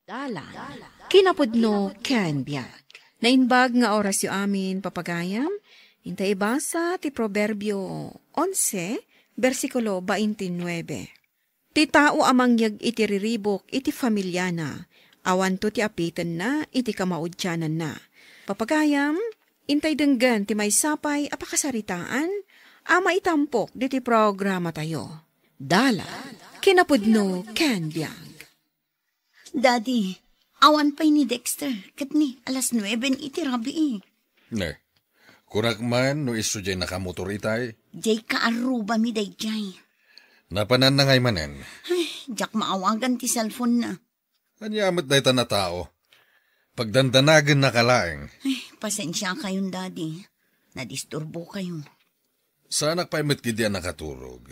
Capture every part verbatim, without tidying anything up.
Dalan, kinapudno ken biag. Naimbag nga orasyo amin, papagayam, inta ibasa ti Proverbio onse, bersikulo twenty-nine. Ti tao a mangyeg iti riribuk iti familiana, awanto ti apitenna iti kamaudiananna. Papagayam, intay denggen ti maysa pay a pakasaritaan a maitampok ditoy programatayo. Dalan, kinapudno ken biag. Daddy, awan pay ni Dexter, ket ni alas nueben iti rabii. Ne, kunak man no isu jay nakamotor itay? Jay kaarrubami dayjay. Napananna ngay manen? Ay, diak maawagan ti cellphone na. Ania met dayta a tao? Pagdandanagennaka laeng. Ay, pasensiakayon, Daddy. Nadisturbokayo. Saanak pay met ketdi a nakaturog.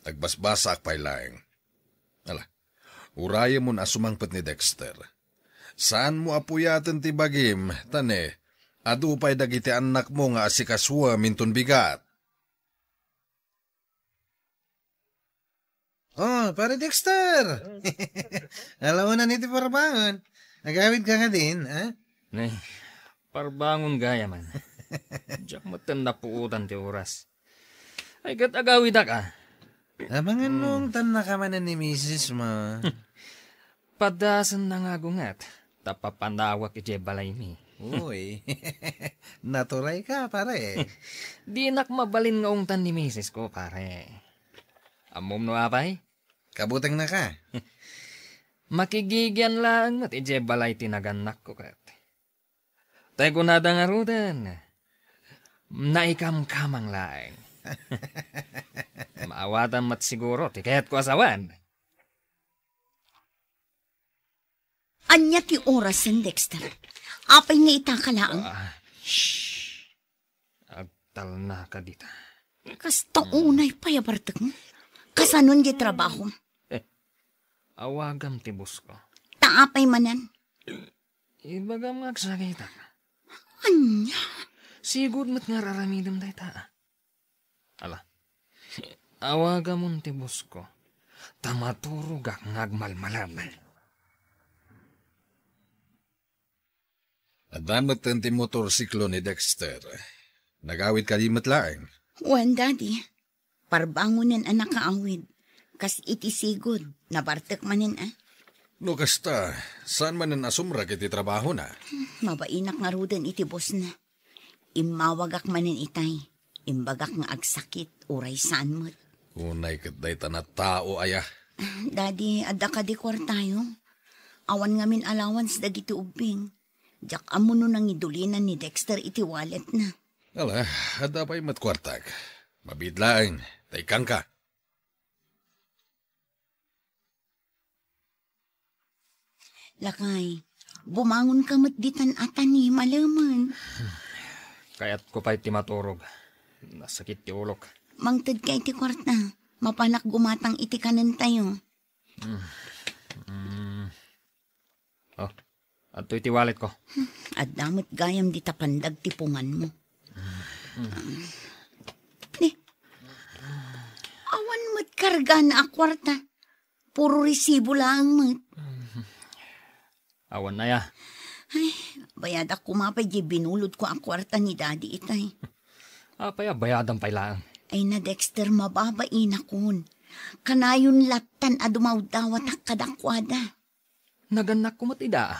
Agbasbasaak pay laeng. Ala, urayemon a sumangpet ni Dexter. Saanmo a puyaten ti bagim, ta ne, adu pay dagiti annakmo nga asikasuem inton bigat. Oh, Pare Dexter! Alauna iti parbangon. Agawidka kadin, ha? Ne, parbangon gayam. Diak metten napuotan ti oras. Ay, ket agawidak, a. Amangan no ungtannaka manen ni misis mo. Padasenna nga agunget, ta papanawak idiay balaymi. Uy, naturayka, pare. Dinak mabalin nga ungtan ni misis ko, pare. Ammom no apay? Kabutengnaka. Makigigian laeng met idiay balay ti nagannakko ket. Tay kunada ngaruden, naikamkamang laeng. Maawatan met siguro ti kayatko a sawen. Ania ti orasen, Dexter? Apay nga itaka laeng? Ah, shh. Agtalnaka dita. Kasta unay pay a bartekmo. Kasanon ti trabahom? Eh, awagam ti boss ko. Ta apay manen? Ibagam nga agsakitak. Ania? Sigud met nga ar-aramidem dayta. Ala, awagamon ti boss ko, ta maturogak nga agmalmalem. Adda metten ti motorsiklo ni Dexter. Nagawid kadi met laeng? Wen, Daddy. Parbangonen a nakaawid. Kas iti sigud, nabartek manen a. No kasta, saan manen a sumrek iti trabahona? Mabainak ngaruden iti bossna. Immawagak manen itay. Imbagak nga agsakit, uray saan met. Unay ket dayta a tao aya. Daddy, adda kadi kuartayo? Awan ngamin allowance dagiti ubbing. Diak ammo no nangidulinan ni Dexter iti walletna. Ala, adda pay met kuartak. Mabiit laeng, ta ikkanka. Lakay, bumangonka met ditan a tani, malemen. Kayatko pay ti maturog. Nasakit ti ulok. Mangtedka iti kuarta. Mapanak gumatang iti kanentayo. Mm. Mm. Oh, adtoy ti walletko. Adda met gayam dita pandagtipunganmo. Ni, awan met kargana a kuarta. Puro resibo laeng met. Awan aya. Ay, bayadak koma pay di binulodko a kuarta ni Daddy itay. Apay a bayadam pay laeng? Ay na, Dexter, mababainakon. Kanayon lattan a dumawdawatak kadakuada. Nagannakko met ida.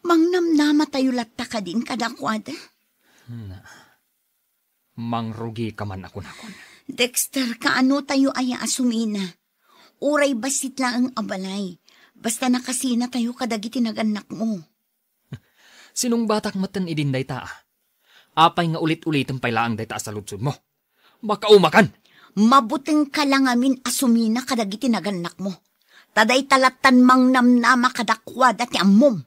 Mangnamnamatayo latta kadin kadakuada? Na, mangrugika man a kunakon. Dexter, kaano tayo aya a sumina? Uray bassit laeng a balay. Basta nakasinatayo kadagiti nagannakmo. Sinungbatak metten idin dayta, a. Apay nga ulit-ulitem pay laeng dayta a saludsodmo? Makaumakan! Mabutengka la ngamin a sumina kadagiti nagannakmo. Ta dayta lattan mangnamnama kadakuada ti ammom.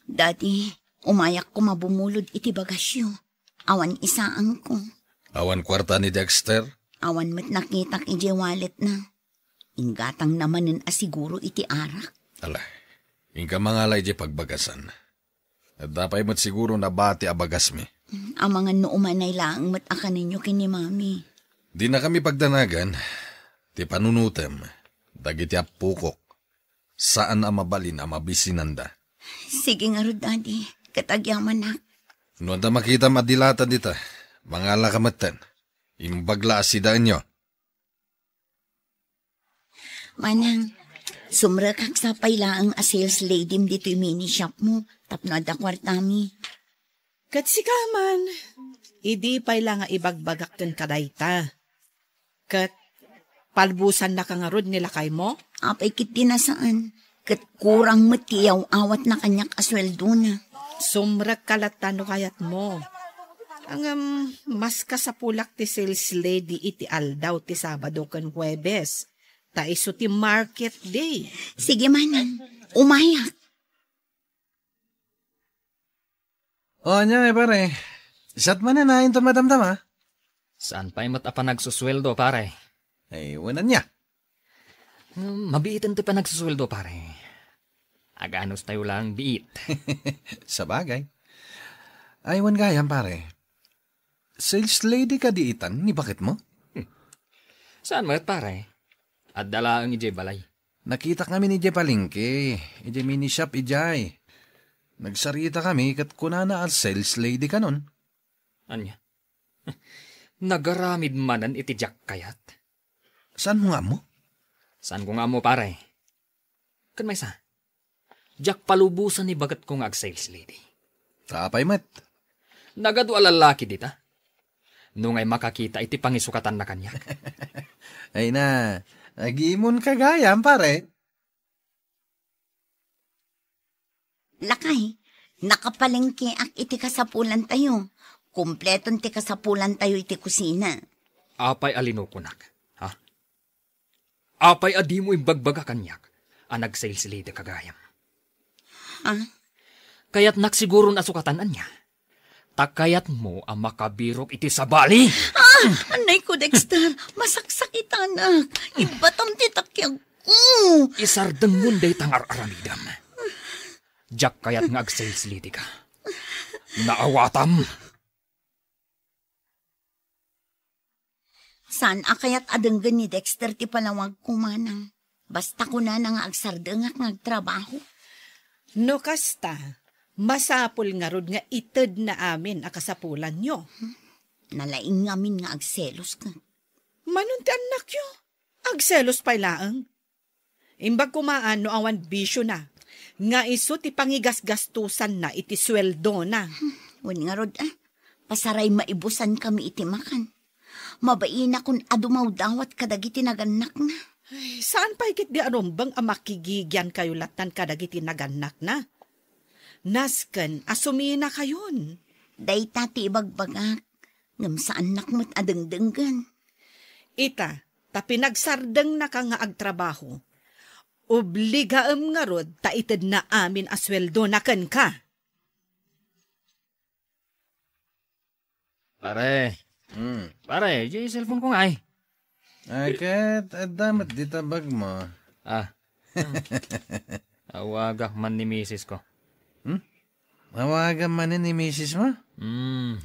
Daddy, umayak koma bumulod iti bagasyo. Awan isaangko. Awan kuarta ni Dexter? Awan met nakitak idiay walletna. Inggatangna manen a siguro iti arak. Ala, inka mangala idiay pagbagasan. Adda pay met siguro nabati a bagasmi. Amangan no umanay laeng met a kanenyo ken ni Mami. Dinakami pagdanagan ti panunotem dagiti appokok. Saan a mabalin a mabisinanda. Sige ngarud, Daddy. Ket agyamanak. No adda makitam a dilata dita, mangalaka metten. Imbag la a sidaenyo. Manang, sumrekak sa pay laeng a sales lady ditoy mini shop mo, tapno adda kuartami. Ket sika man, idi pay la nga ibagbagak kenka dayta. Ket palbusannaka ngarud ni lakaymo? Apay ket di nasaan. Ket kurang met ti iyaw-awatna kaniak a sueldona. Sumrekka latta no kayatmo. Ngem, mas kasapulak ti sales lady iti aldaw ti Sabado ken Huwebes, ta isu ti market day. Sige, Manang. Umayak. O, ania, eh, pare? Saan manen a inton madamdama? Saan pay met a panagsusueldo, pare? Ay, wen ania? Hmm, mabiiten ti panagsusueldo, pare. Aganos tayo lang biit. Sabagay. Ay, wen gayam, pare. Sales lady kadi itan ni baketmo? Saan met, pare? Adda laeng idiay balay. Nakitak ngamin idiay palengke, idiay mini shop idiay. Nagsarita kami ket kunana a sales lady kanon. Ania? Nagaramid manen iti diak kayat? Saan mo nga ammo? Saan ko nga ammo, pare? Ken maysa, diak palubosan ni bagetko nga ag-sales lady. Ta apay met? Nagadu a lallaki dita. No ngay makakita iti pangisukatanna kaniak. Ay na, agimonka gayam, pare. Lakay, nakapalengkeak iti kasapulantayo. Kompleton ti kasapulantayo iti kusina. Apay a linukonak, ha? Apay a dimo imbagbaga kaniak a nagsailsilidek a gayam? Ha? Kayatnak siguron a sukatan ania? Ta kayatmo a makabirok iti sabali? Ah! Anay ko, Dexter! Masaksakitanak! Ibbatam ti takiagko! Isardengmon dayta nga ar-aramidem. Diak kayat nga agsailsilideka. Naawatam! Saan a kayat a denggen ni Dexter ti panawagko, manang. Basta kunana nga agsardengak nga agtrabaho. No kasta, masapul ngarud nga itedna amin a kasapulanyo. Hmm? Nalaing ngamin nga agselos ket. Manon ti annakyo? Agselos pay laeng. Imbag koma no awan bisiona, nga isu ti pangigasgastosanna iti sueldona. Hmm, wen ngarud, ah, pasaray maibusankami iti makan. Mabainakon a dumawdawat kadagiti nagannakna. Ay, saan pay ketdi a rumbeng a makigigiankayo lattan kadagiti nagannakna? Nasken a suminakayon. Dayta ti ibagbagak, ngem saannak met a dengdenggen. Ita, ta pinagsardengnaka nga agtrabaho, obligaem ngarud ta itedna amin a sueldona kenka. Pare. Hmm. Pare, diay cellphone ko nga ay. Ay, ket adda met dita bag mo. Ah. Awagak man ni misis ko. Hmm? Awagan man ni misis mo? Hmm.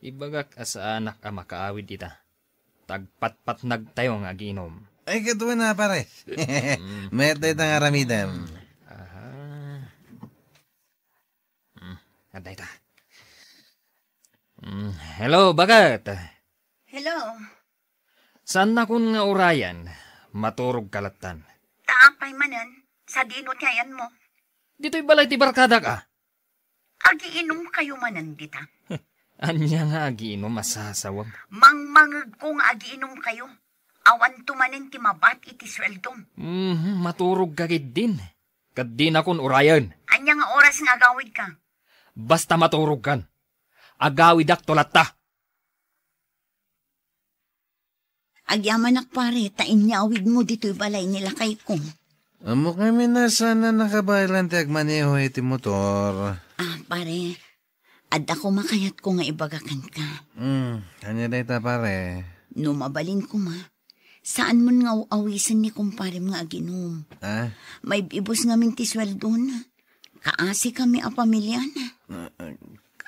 Ibagak a saanak a makaawid ita. Tagpatpatnag tayo nga agiinom. Ay, ket wen a, pare. Mm. Mayat dayta nga aramidem. Aha. Hmm, adda ita. Hmm, hello, baket. Hello. Saannakon nga urayan, maturogka lattan. Ta apay manen, sadino ti ayanmo? Ditoy balay ti barkadak, a. Agiinumkayo manen dita. Ania nga agiinum a sasawem? Mangmangegko nga agiinumkayo. Awanto manen ti mabat iti sueldom. Mhm, maturogka ketdin. Ket dinakon urayen. Ania nga oras nga agawidka? Basta maturogkan. Agawidakto latta. Agyamanak, pare, ta inyawidmo ditoy balay ni lakayko. Ammok ngamin a saan a nakabaelan ti agmaneho iti motor. Ah, pare, adda koma kayatko nga ibaga kenka. Hmm, ania dayta, pare? No mabalin koma, saanmon nga aw-awisen ni kumparem nga aginom. Ah? Maib-ibus ngamin ti sueldona. Kaasikami a pamiliana. Ah, ah,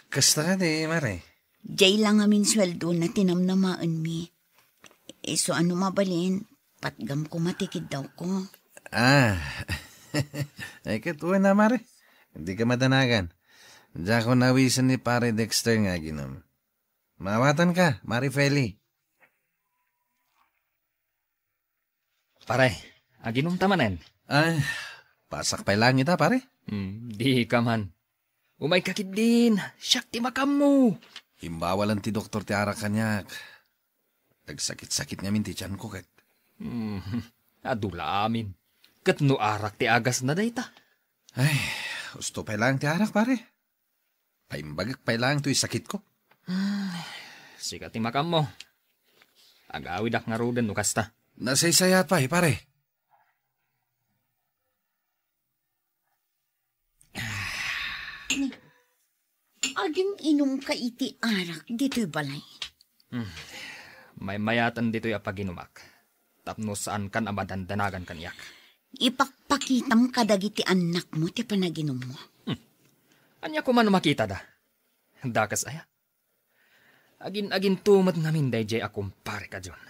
kasta kadi, mare? Diay la ngamin sueldona ti namnamaenmi. Isu a no mabalin, patgam koma ti kiddawko. Ah. Ay, ket wen a, pare. Dika madanagan. Diakon awisen ni Pare Dexter nga aginom. Maawatanka, Mare Feli. Pare, aginomta manen? Ay, pasak pay laeng ita, pare. Hmm, dika man. Umayka ketdin, siak ti makaammo. Imbawalen ti doktor ti arak kaniak. Nagsakit-sakit ngamin ti tianko ket. Hmm, adu la amin. Ket no arak ti agasna dayta? Ay, usto pay laeng ti arak, pare. Paimbagek pay laeng toy sakitko. Hmm, sika ti makaammo. Agawidak ngaruden no kasta. Nasaysayaat pay, pare. Agin-inumka iti arak ditoy balay. Hmm. Maymayaten ditoy a paginumak. Tapno saankan a madandanagan kaniak. Ipakpakitam kadagiti annakmo ti panaginummo. Hmm. Ania koma no makitada? Dakes aya? Agin-aginto met ngamin daydiay a kumparek a John.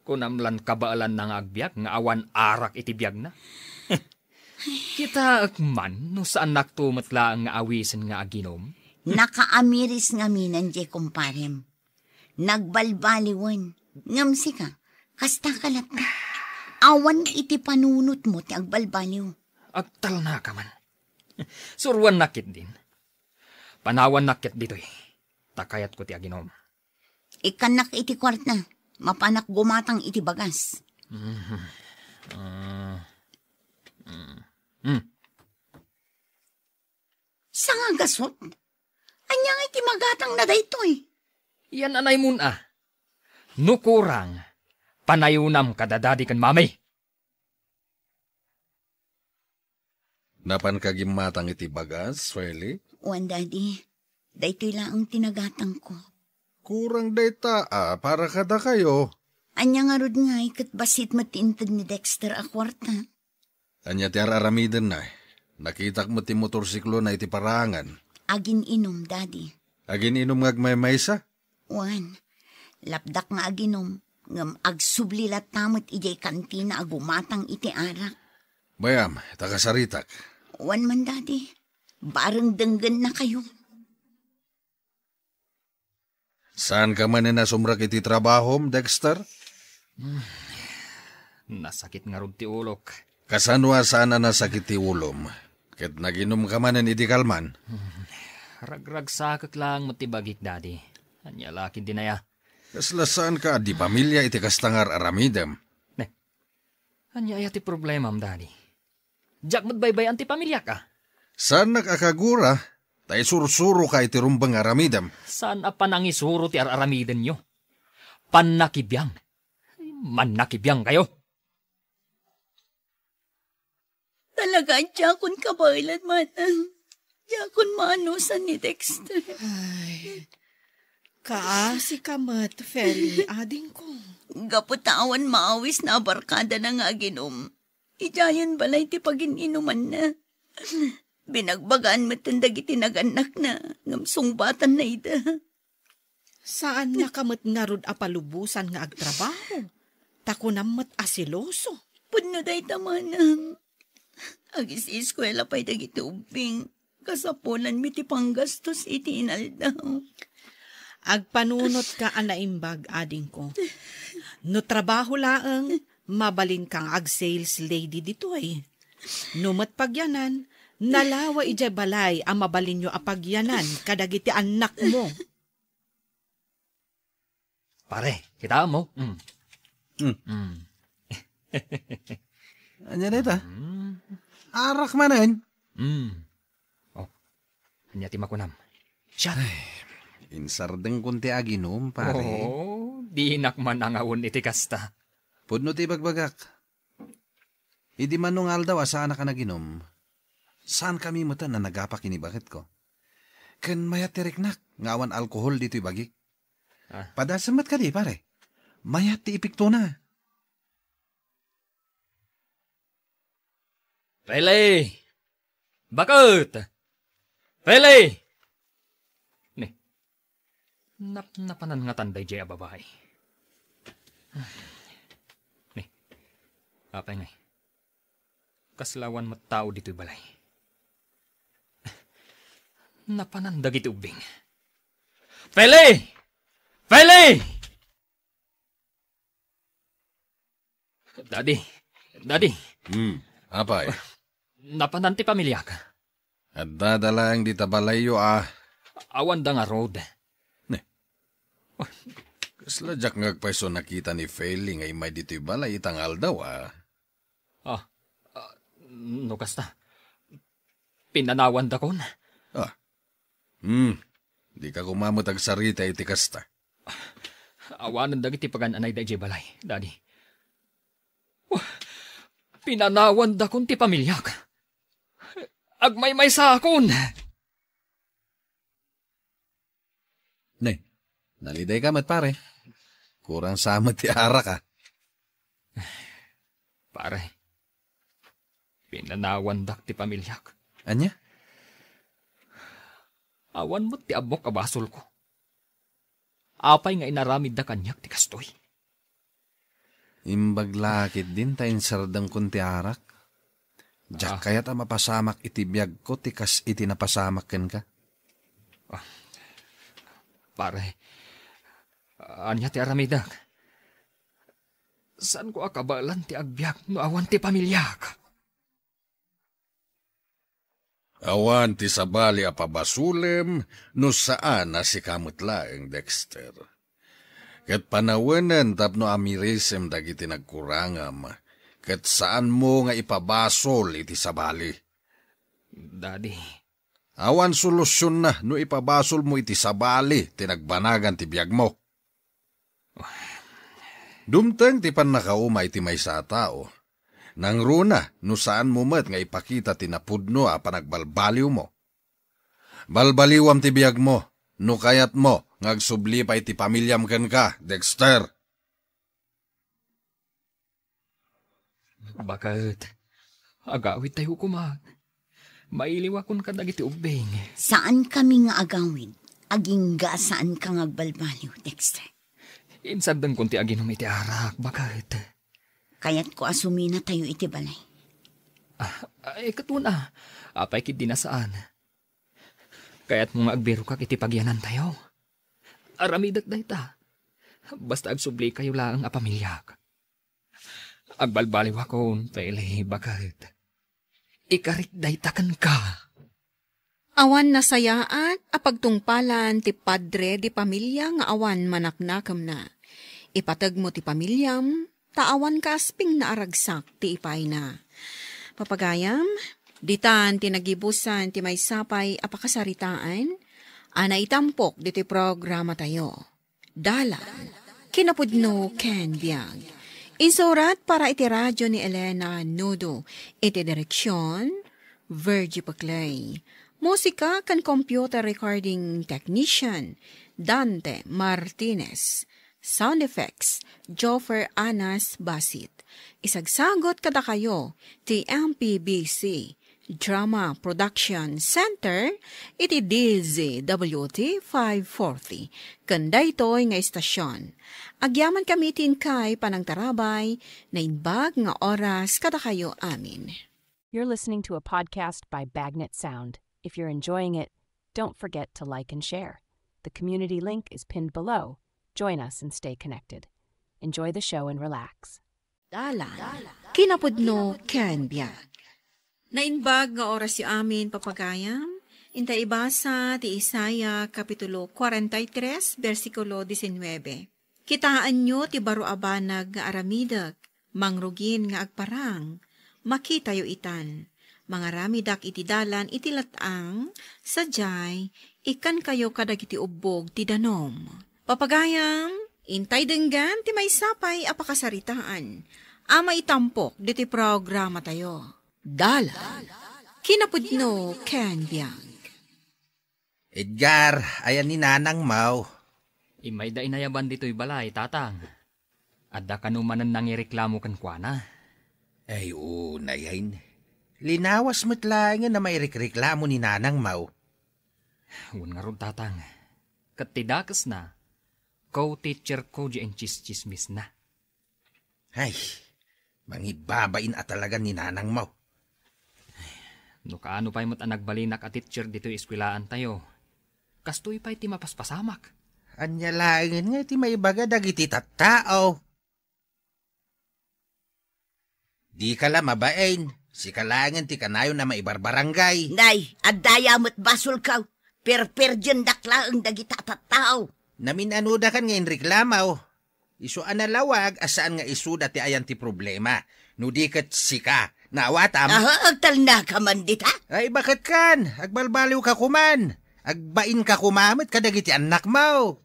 Kunam lan kabaelanna nga agbiag nga awan arak iti biagna. Kitaek man no saannakto met laeng nga awisen nga aginom. Nakaamiris ngaminen diay kumparem. Nagbalbaliwen. Ngem sika, kasta ka latta. Awan iti panunotmo ti agbalbaliw. Agtalnaka man. Suroannak ketdin. Panawannak ket ditoy. Ta kayatko ti aginom. Ikkannak iti kuarta. Mapanak gumatang iti bagas. Mhm. Ah. Mm. Mm. Sangagasut? Ania ngay ti magatangna daytoy? Yan a naymon a. No kurang, panayonam kada dadi ken mami. Napanka gimmatang iti bagas, Feli? Wen, Daddy. Daytoy laeng ti nagatangko. Kurang dayta a para kadakayo. Ania ngarud ngay ket bassit met ti inted ni Dexter a kuarta? Ania ti ar-aramidenna? Nakitak met ti motorsiklona iti paraangan. Agin-inum, Daddy. Agin-inum nga agmaymaysa? Wen, lapdak nga aginom, ngem agsubli latta met idiay kantina a gumatang iti arak. Bayam, ta kasaritak. Wen man, Daddy. Bareng denggennakayo. Saanka manen a sumrek iti trabahom, Dexter? Hmm. Nasakit ngarud ti ulok. Kasano a saan a nasakit ti ulom? Ket naginumka manen idi kalman? Hmm. Ragragsakek laeng met ti bagik, Daddy. Ania la ketdin aya? Kasla saanka a di pamilia iti kasta nga ar-aramidem? Ne. Ania aya ti problemam, Daddy? Diak met baybay-an ti pamiliak, a? Saannak a kagura, ta isursuroka iti rumbeng nga aramidem. Saan a panangisuro ti ar-aramidenyo? Pannakibiang. Mannakibiangkayo. Talaga, diakon kabaelan, manang. Diakon maanusan ni Dexter. Ay, kaasika met, Feli, adingko. Gapu ta awan maawisna a barkadana nga aginom. Idiayen balay ti pagin-inumanna. Binagbagaan metten dagiti nagannakna, ngem sungbatanna ida. Saannaka met ngarud a palubosan nga agtrabaho, ta kunam met a seloso. Pudno dayta, manang. Agis-iskuela pay dagiti ubbing. Kasapulanmi ti panggastos iti inaldaw. Agpanunotka a naimbag, adingko. No trabaho laeng, mabalinka nga ag-sales lady ditoy. No met pagyanan, nalawa idiay balay a mabalinyo a pagyanan kadagiti annakmo. Pare, kitaem mo? Mm. Mm. Mm. Ania dayta? Mm. Arak manen? Mm. Oh, ania ti makunam? Siya. Ay, insardengkon ti aginom, pare. Oh, dinak man angawen iti kasta. Pudno ti ibagbagak. Idi mano nga aldaw a saanak a naginom, saankami metten a nagapa ken ni baketko. Ken mayat ti riknak nga awan alkohol ditoy bagik. Ah. Padasem met kadi, pare. Mayat ti epektona. Pele! Baket! Pele! Ni, napnapanan ngatan daydiay a babai. Ni, apay ngay? Kasla awan met tao ditoy balay. Napanan dagiti ubbing. Feli! Feli! Daddy, Daddy, Hmm, apay? Napanan ti pamiliak. Adda da laeng dita balayyo a. Awan da ngarud. Ne. Kasla diak nga agpayso nakita ni Feli nga immay ditoy balay ita nga aldaw a. Ah, ah, no kasta, pinanawandakon. Ah. Hmm. Dika koma met agsarita iti kasta. Awanen dagiti pagan-anayda idiay balay, Daddy. Oh, pinanawandakon ti pamiliak. Agmaymaysaakon. Ne, nalidayka met, pare. Kurang sa met ti arak, a. Pare, pinanawandak ti pamiliak. Ania? Awan met ti ammok a basolko. Apay nga inaramidda kaniak ti kastoy? Imbag la ketdin ta insardengkon ti arak. Diak Ah. kayat a mapasamak iti biagko ti kas iti napasamak kenka. Ah, pare, ania ti aramidek? Saanko a kabaelan ti agbiag no awan ti pamiliak? Awan ti sabali a pabasolem no saan a sika met laeng, Dexter. Ket panawenen tapno amirisem dagiti nagkurangam, ket saanmo nga ipabasol iti sabali. Daddy. Awan solusionna no ipabasolmo iti sabali ti nagbanagan ti biagmo. Dumteng ti pannakauma iti maysa a tao. Nangruna no saanmo met nga ipakita ti napudno a panagbalbaliwmo. Balbaliwam ti biagmo no kayatmo nga agsubli pay ti pamiliam kenka, Dexter. Baket, agawidtayo koma. Mailiwakon kadagiti ubbing. Saankami nga agawid. Agingga a saanka nga agbalbaliw, Dexter. Insardengkon ti aginom iti arak, baket. Kayatko a suminatayo iti balay. Ah, ay, ket una, apay ketdi a saan? Kayatmo nga agbirokak iti pagiyanantayo? Aramidek dayta. Basta agsublikayo laeng a pamiliak. Agbalbaliwakon, Feli, baket. Ikarik dayta kenka. Awan nasayaat a pagtungpalan ti padre de pamilia nga awan manaknakemna. Ipategmo ti pamiliam, ta awan kaaspingna a ragsak ti ipayna. Papagayam, ditan ti nagibusan ti maysa pay a pakasaritaan a naitampok ditoy programatayo. Dalan, kinapudno ken biag. Insurat para iti radio ni Elena Nudo. Iti direksion, Virgie Paclay. Musika ken computer recording technician, Dante Martinez. Sound effects, Joffer Anas Basit. Isagsagot kadakayo ti M P B C Drama Production Center iti D Z W T five forty. Ken daytoy nga istasion, agyamankami ti inkay panangtarabay, naimbag nga oras kadakayo amin. You're listening to a podcast by Bagnet Sound. If you're enjoying it, don't forget to like and share. The community link is pinned below. Join us and stay connected. Enjoy the show and relax. Dalan, kinapudno ken biag. Naimbag nga orasyo amin, papagayam. Inta ibasa ti Isaiah kapitulo forty-three, bersikulo diecinuebe. Kitaenyo ti baro a banag nga aramidek, mangrugin nga agparang. Makitayo itan. Mangaramidak iti dalan iti let-ang, sadiay, ikkankayo kadagiti ubbog ti danum. Papagayam, intay denggan ti maysa pay a pakasaritaan a maitampok ditoy programatayo. Dalan, kinapudno ken biag. Edgar, ayan ni Nanang Mau? Immayda inayaban ditoy balay, Tatang. Adda kano manen nangireklamo kenkuana? Ay, unay, ay. Linawas met laengen a mairikreklamo ni Nanang Mau. Wen ngarud, Tatang. Ket ti dakesna, co-teacher ko diay intsistsismisna. Ay, mangibabain a talaga ni Nanang Mau. No kaano pay met a nagbalinak a teacher ditoy eskuelaantayo, kastoy pay ti mapaspasamak. Ania laengen nga ti maibaga dagiti tattao? Dika la mabain. Sika laengen ti kanayon a maibarbarangay. Nay, adda aya met basolko. Perperdiendak laeng dagita a tattao. Namin-anodakan nga inreklamo. Isu a nalawag a saan nga isuda ti ayan ti problema. No di ket sika, naawatam? Aha, agtalnaka man dita? Ay, baket kan? Agbalbaliwka koman. Agbainka koma met kadagiti annakmo.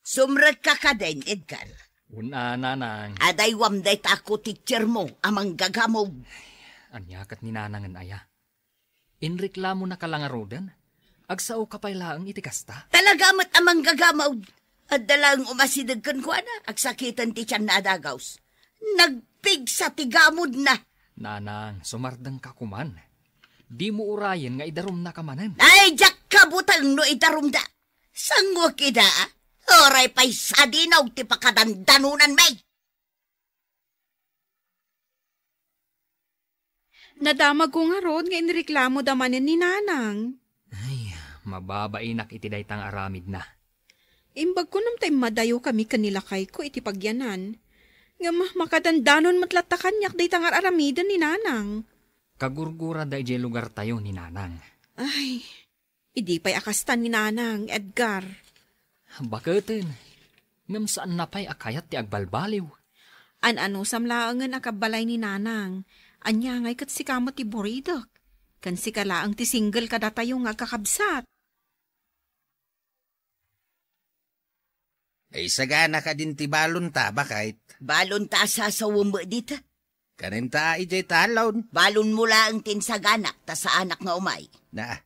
Sumrekka kadin, Edgar. Una, nanang. Adaywam dayta a co-teachermo a manggagamod. Ania ket ni nanangen aya? Inreklamonaka la ngaruden? Agsaoka pay laeng iti kasta? Talaga met a manggagamod. Adda laeng umasideg kenkuana, agsakiten ti tianna a dagaws. Nagpigsa ti gamodna. Nanang, sumardengka koman. Dimo urayen nga idarumnaka manen. Ay, diak kabuteng no idarumda. Sango kida, uray pay sadinaw ti pakadandanonanmi. Nadamagko ngarud nga inreklamoda manen ni Nanang. Ay, mababainak iti dayta nga aramidna. Imbagko ngem ta immadayokami ken ni lakayko iti pagyanan. Ngem makadandanon met latta kaniak dayta nga ar-aramiden ni Nanang. Kagurgurada idiay lugartayo ni Nanang. Ay, idi pay a kasta ni Nanang, Edgar. Baketen, ngem saanna pay a kayat ti agbalbaliw. An-anusam laengen a kabbalay ni Nanang, ania ngay ket sika met ti buridek, ken sika laeng ti single kadatayo nga agkakabsat. Ay, sagana kadin ti balonta, baket? Balonta a sasawem met dita. Kanenta idiay talon. Balonmo laeng ti insaganak, ta saanak nga umay. Na,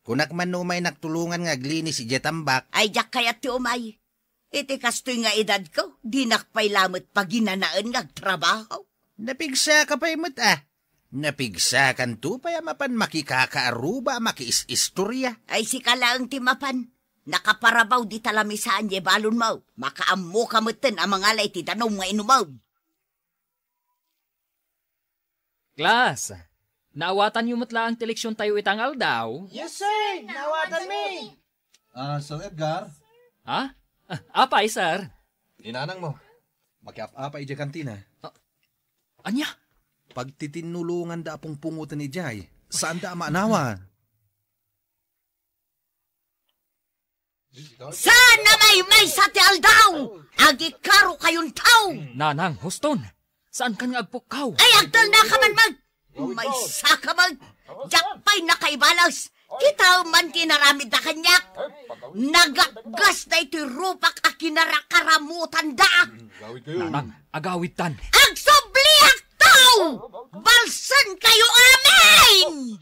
kunak man no umaynak tulongan nga aglinis idiay tambak. Ay, diak kayat ti umay. Iti kastoy nga edadko, dinak pay lamet paginanaen nga agtrabaho. Napigsaka pay met, a. Napigsakanto pay a mapan makikakaaruba a makiis-istoria. Ay, sika laeng ti mapan. Nakaparabaw dita lamisaan diay balonmo. Makaammoka metten a mangala iti danum nga inumem. Class, naawatanyo met laeng ti leksiontayo ita nga aldaw? Yes, sir! Naawatanmi! Ah, Sir Edgar? Ha? Ah, apay, sir? Ni nanangmo. Makiap-apa idiay kantina. Ah, ania? Pagtitinnulonganda a pungpungoten idiay. Saanda a maanawa. Saan a maymaysa ti aldaw? Agikkarokayonto! Nanang, huston! Saankan nga agpukkaw? Ay, agtalnaka man, mag! Maysaka man! Diak pay nakaibales! Kitaem man ti inaramidda kaniak! Nagatgas daytoy rupak a kinarakaramutanda! Nanang, agawidtan! Agsubliakto! Balsenkayo amin!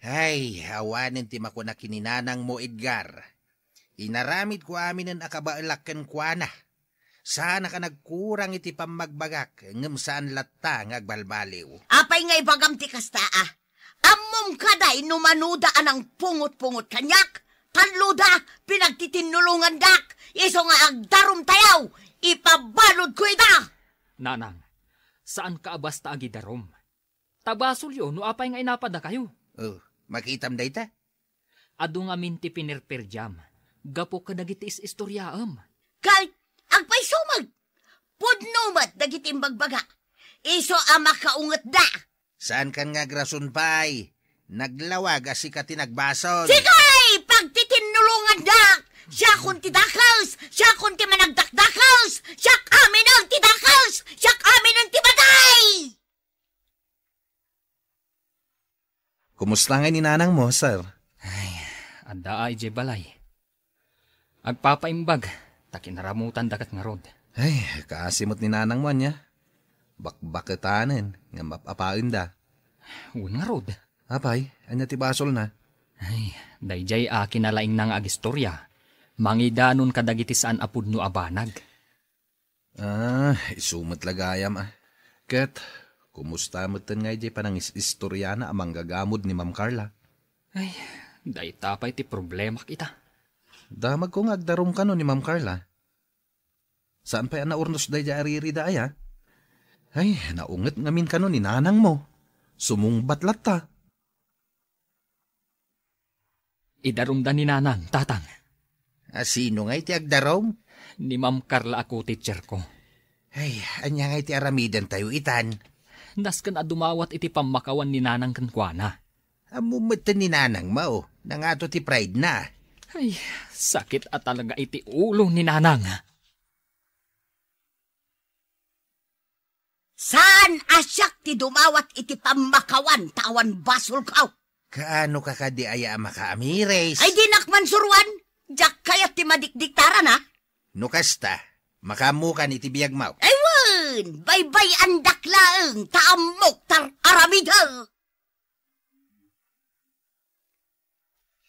Ay, awanen ti makunak ken ni nanangmo, Edgar. Inaramidko aminen a kabaelak kenkuana. Saanak a nagkurang iti pammagbagak, ngem saan latta nga agbalbaliw. Apay nga ibagam ti kasta, a? Ammom kadi no manoda a nangpungot-pungot kaniak? Talloda, pinagtitinnulongandak, isu nga agdarumtayo, ipabaludko ida! Nanang, saanka a basta agidarum. Ta basolyo no apay nga inapadakayo. Oh, makitam dayta? Adu ngamin ti pinerperdiam gapu kadagiti is-istoriaem. Kay, agpayso met! Pudno met dagiti imbagbaga. Isu a makaungetda. Saankan nga agrason pay? Naglawag a sika ti nagbasol. Sige! Pagtitinnulongandak! Siakon ti dakes! Siakon ti managdakdakes! Siak aminen ti dakes! Siak aminen ti matay! Kumusta ngay ni nanangmo, sir? Ay, adda a idiay balay. Agpapaimbag, ta kinaramutanda ket ngarud. Ay, kaasi met ni nanangmo, ania? Bakbaketanen nga map-apaenda. Wen ngarud. Apay, ania ti basolna? Ay, daydiay a kinalaingna nga agistoria. Mangidanon kadagiti saan a pudno a banag. Ah, isu met la gayam, a. Ket, kumusta metten ngay diay panangis-istoriana a manggagamod ni Ma'am Carla? Ay, dayta pay ti problemak ita. Damagko nga agdarum kano ni Ma'am Carla. Saan pay a naurnos daydiay a ririda aya? Ay, naunget ngamin kano ni nanangmo. Sumungbat latta. Idarumda ni nanang, tatang. A, sino ngay ti agdarum? Ni Ma'am Carla a co-teacher ko. Ay, ania ngay ti aramidentayo itan? Nasken a dumawat iti pammakawan ni nanang kenkuana. Ammom metten ni nanangmo, nangato ti pride na. Ay, sakit a talaga iti ulo ni nanang. Saan a siak ti dumawat iti pammakawan ta awan basolko? Kaano ka kadi aya a makaamiris? Ay, dinak man suruan. Diak kayat ti madikdiktaran, a. No kasta, makaammokan iti biagmo. Ay, wen! Baybay-andak laeng ta ammok tar-aramidek.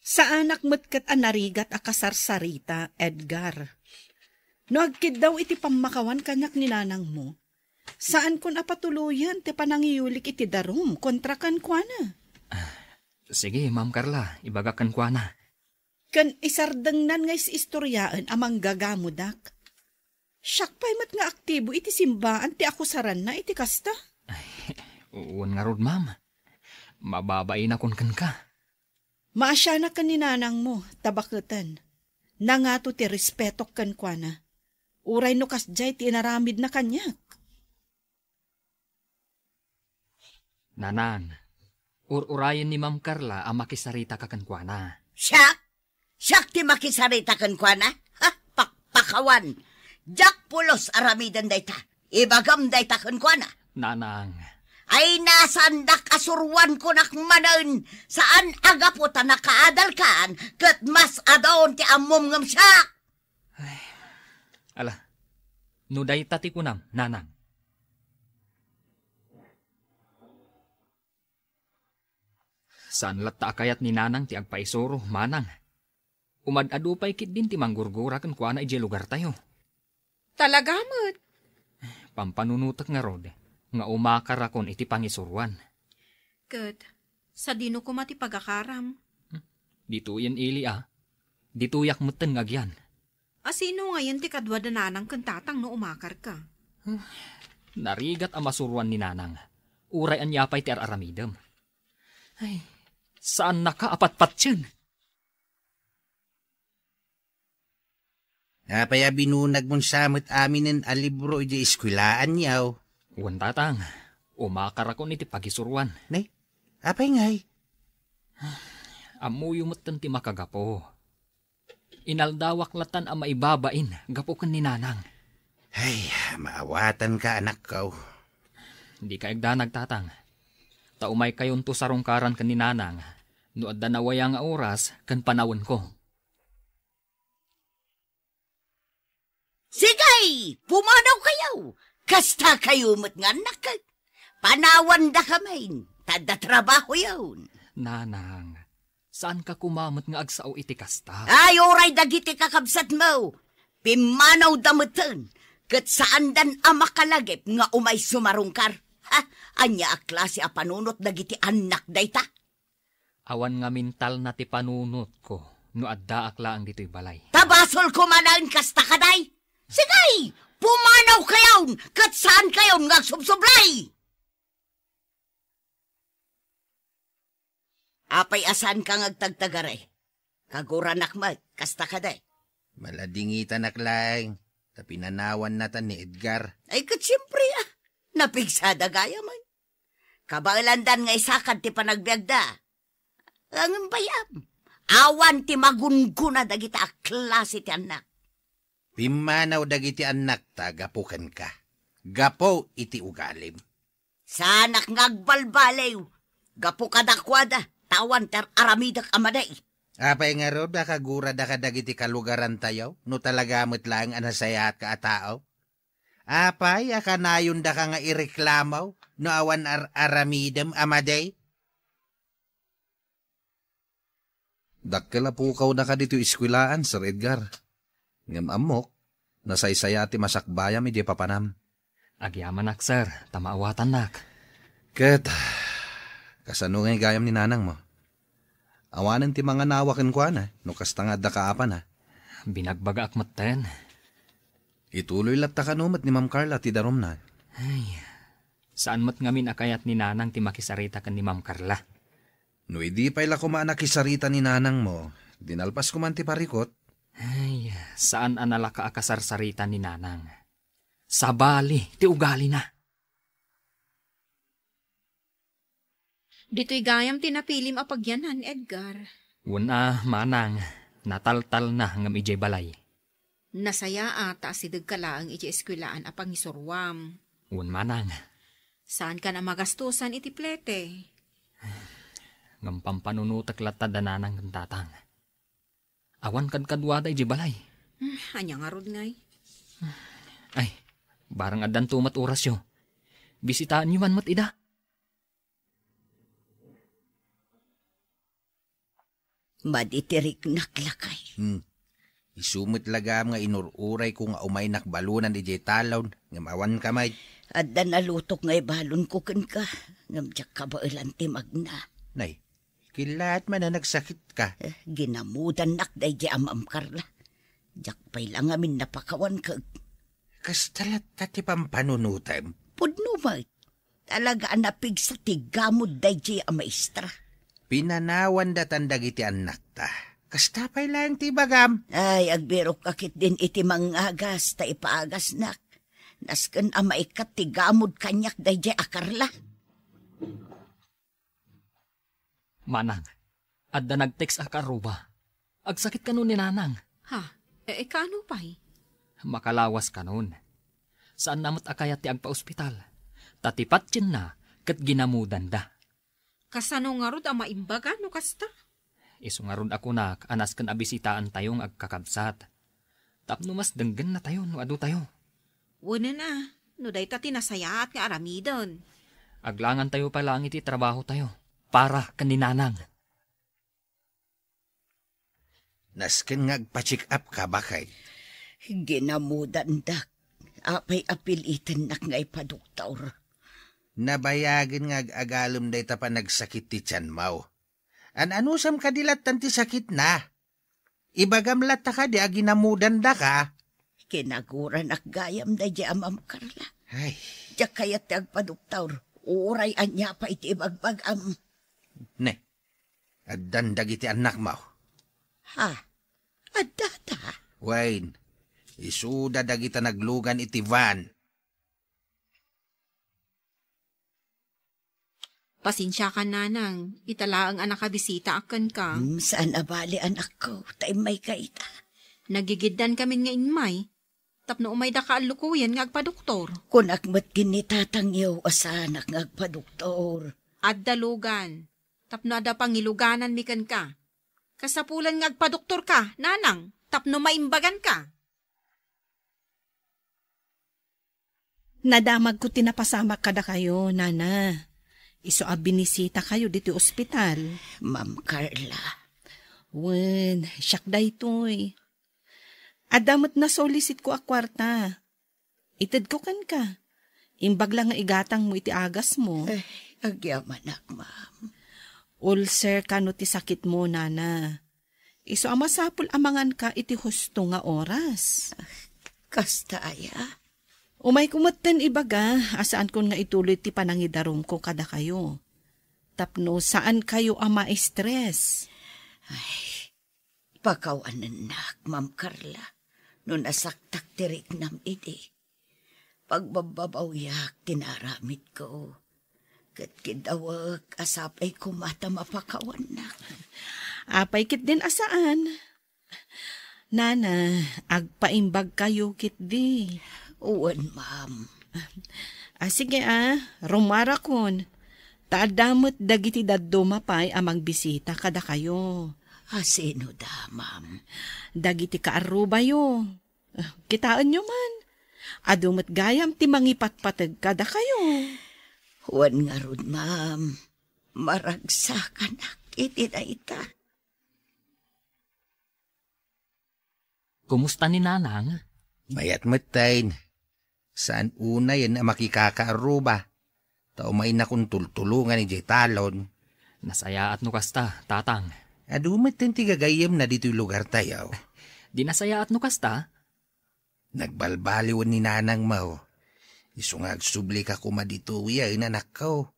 Saanak met ket a narigat a kasarsarita, Edgar. No agkiddaw iti pammakawan kaniak ni nanangmo, saankon a patuloyen ti panangiyulik iti darum kontra kenkuana. Sige, Ma'am Carla, ibagak kenkuana. Ken isardengnan nga is-istoriaen a manggagamudak. Siak pay met nga aktibo iti simbaan ti akusaranna iti kasta. Ay, wen ngarud, ma'am. Mababainakon kenka. Maasianak ken ni nanangmo, ta baketen, nangato ti respetok kenkuana. Uray no kasdiay ti inaramidna kaniak. Nanang, ur-urayen ni Ma'am Carla a makisaritaka kenkuana. Siak? Siak ti makisarita kenkuana? Ha? Pakpakawan! Diak pulos aramiden dayta. Ibagam dayta kenkuana. Nanang. Ay, nasandak a suruan kunak manen, saan a gapu ta nakaadalkan, ket mas adun ti ammom ngem siak. Ay, ala, no dayta ti kunam, nanang. Saan latta a kayat ni nanang ti agpaisuro, manang. Umad-adu pay ketdin ti manggurgura kenkuana idiay lugartayo. Talaga met. Pampanunotek ngarud nga umakarakon iti pangisuroan. Ket, sadino koma ti pagakaram? Ditoyen ili a. Ditoyak metten nga agyan. A, sino ngayen ti kadua da nanang ken tatang no umakarka? Narigat a masuroan ni nanang. Uray ania pay ti ar-aramidem. Ay, saannaka a patpatien. Apay a binunagmon sa met aminen a libro idiay eskuelaanyo? Wen, tatang, umakarakon iti pagisuroan. Ne? Apay ngay? Ammoyo metten ti makagapu. Inaldawak latan a maibabain gapu ken ni nanang. Ay, maawatanka, anakko. Dika agdanag, tatang. Ta umaykayonto sarungkaran ken ni nanang no adda nawaya nga oras ken panawenko. Sige, pumanawkayo. Kastakayo met nga annak. Panawandakamin, ta adda trabahoyon. Nanang, saanka koma met nga agsao iti kasta? Ay, uray dagiti kakabsatmo. Pimmanawda metten, ket saandan a makalagip nga umay sumarungkar. Ha? Ania a klase a panunot dagiti annak dayta? Awan ngamin talna ti panunotko no addaak laeng ditoy balay. Ta basolko manen kasta kadi? Sige, pumanawkayon ket saankayon nga agsubsublay. Apay a saanka nga agtagtagari? Kaguranak met, kasta kadi? Maladingitanak laeng, ta pinanawannatan ni Edgar. Ay, ket siempre, a. Napigsada gayam. Kabaelandan nga isakad ti panagbiagda. Ngem bay-am, awan ti magunggona dagita a klase ti annak. Pimmanaw dagiti annakta gapu kenka, gapu iti ugalim. Saanak nga agbalbaliw, gapu kadakuada, ta awan ti ar-aramidek a madi. Apay ngarud a kagurada kadagiti kalugarantayo, no talaga met laeng a nasayaatka a tao? Apay a kanayondaka nga ireklamo no awan ar-aramidem a madi? Dakkel a pukawnaka ditoy eskuelaan, Sir Edgar. Ngem ammok, nasaysayaat ti masakbayam idiay papanam. Agyamanak, sir, ta maawatannak. Ket, kasano ngay gayam ni nanangmo? Awanen ti manganawa kenkuana, no kasta nga adda kaapana. Binagbagaak metten. Ituloy latta kano met ni Ma'am Carla ti darumna. Ay, Saan met ngamin a kayat ni Nanang ti makisarita ken ni Ma'am Carla. No idi pay la koma a nakisarita ni Nanangmo, dinalpas koman ti parikut. Ay, saan a nalaka a kasarsarita ni Nanang. Sabali ti ugalina. Ditoy gayam ti napilim a pagyanan, Edgar. Wen a, Manang, nataltalna ngem idiay balay. Nasayaat ta asidegka laeng iti eskuelaan a pangisuruam. Wen, Manang. Saankan a magastosan iti plete. Ngem pampanunotek latta da Nanang ken Tatang. Awan kadkaduada idiay balay. Hmm, ania ngarud ngay? Ay, barang addanto met orasyo. Bisitaenyo man met ida. Madi ti riknak, lakay. Hmm. Isu met lagam nga inur-urayko nga umaynak balonan idiay talon, ngem awanka met. Adda nalutok nga ibalonko kenka, ngem diak kabaelan ti magna. Nay, killaat man a nagsakitka. Eh, ginamudannak daydiay a Ma'am Carla. Diak pay la ngamin napakawan ket. Kasta latta ti pampanunotem. Pudno met. Talaga a napigsa ti gamod daydiay a maestra. Pinanawan datan dagiti annakta. Kasta pay laeng ti ibagam. Ay, agbirokka ketdin iti mangagas ta ipaagasnak. Nasken a maikkat ti gamod kaniak daydiay a Carla. Manang, adda nag-text a kaarruba. Agsakit kano ni Nanang? Ha? E, e, kaano pay? Makalawas kanon. Saanna met a kayat ti agpaospital. Ta ti patienna ket ginamudanda. Kasano ngarud a maimbagan no kasta? Isu ngarud a kunak a nasken a bisitaentayo nga agkakabsat. Tapno mas denggennatayo no adutayo. Wen a, no dayta ti nasayaat nga aramiden. Aglangantayo pay laeng iti trabahotayo para ken ni Nanang. Nasken nga agpa-check up ka, baket? Ginamudandak. Apay a pilitennak nga ipadoktor? Nabayagen nga ag-agalem dayta panagsakit ti tianmo. An-anusam kadi lattan ti sakitna? Ibagam latta kadi a ginamudandaka? Kinaguranak gayam daydiay a Ma'am Carla. Ay. Diak kayat ti agpadoktor. Uray ania pay ti ibagbagam. Ne, addan dagiti annakmo? Ha? Addata? Wen, isuda dagita naglugan iti van. Pasensiakan, Nanang, ita laeng a nakabisitaak kenka. Hmm, saan a bale, anakko, ta immayka ita. Nagigiddan kamin nga immay, tapno umaydaka a lukoyen nga agpadoktor. Kunak met ken ni tatangyo a saanak nga agpadoktor. Adda lugan, tapno adda pangilugananmi kenka. Kasapulan nga agpadoktorka, Nanang, tapno maimbaganka. Nadamagko ti napasamak kadakayo, Nana. Isu a binisitakayo ditoy ospital. Ma'am Carla. Wen, siak daytoy. Adda met nasolisitko a kuarta. Itedko kenka. Imbag la nga igatangmo iti agasmo. Eh, agyamanak, ma'am. Ulcer kano ti sakitmo, Nana. Isu a masapul a manganka iti husto nga oras. Kasta aya? Umayko metten ibaga a saankon nga ituloy ti panangidarumko kadakayo. Tapno saankayo a ma-stress. Ay, pakawanennak, Ma'am Carla, no nasaktak ti riknam idi. Pagbabbabawiak ti naaramidko. Ket kiddawek a sapay koma ta mapakawannak. Apay ketdin a saan? Nana, agpaimbagkayo ketdi. Wen, ma'am. A, sige a, rumarakon. Ta adda met dagiti dadduma pay a magbisita kadakayo. A, sino da, ma'am? Dagiti kaarrubayo. Ah, kitaenyo man, adu met gayam ti mangipatpateg kadakayo. Wen ngarud, ma'am, maragsakanak iti dayta. Kumusta ni Nanang? Mayat metten. Saan unayen a makikakaarruba. Ta umaynakon tultulongan idiay talon. Nasayaat no kasta, Tatang. Adu metten ti gagayyemna ditoy lugartayo. Di nasayaat no kasta? Nagbalbaliwen ni Nanangmo. Isu nga agsubli ka koma ditoy, a, inanakko.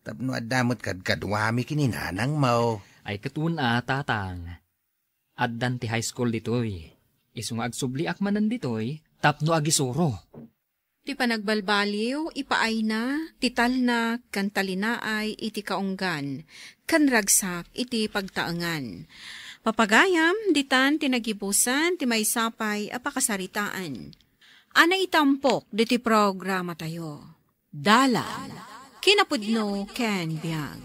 Tapno adda met kadkaduami ken ni nanangmo. Ay, ket wen a, tatang. Addan ti high school ditoy. Isu nga agsubliak manen ditoy tapno agisuro. Ti panagbalbaliw, ipaayna, ti talna, ken talinaay iti kaunggan, ken ragsak iti pagtaengan. Papagayam, ditan ti nagibusan ti maysa pay a pakasaritaan. A naitampok ditoy programatayo. Dalan, kinapudno ken biag.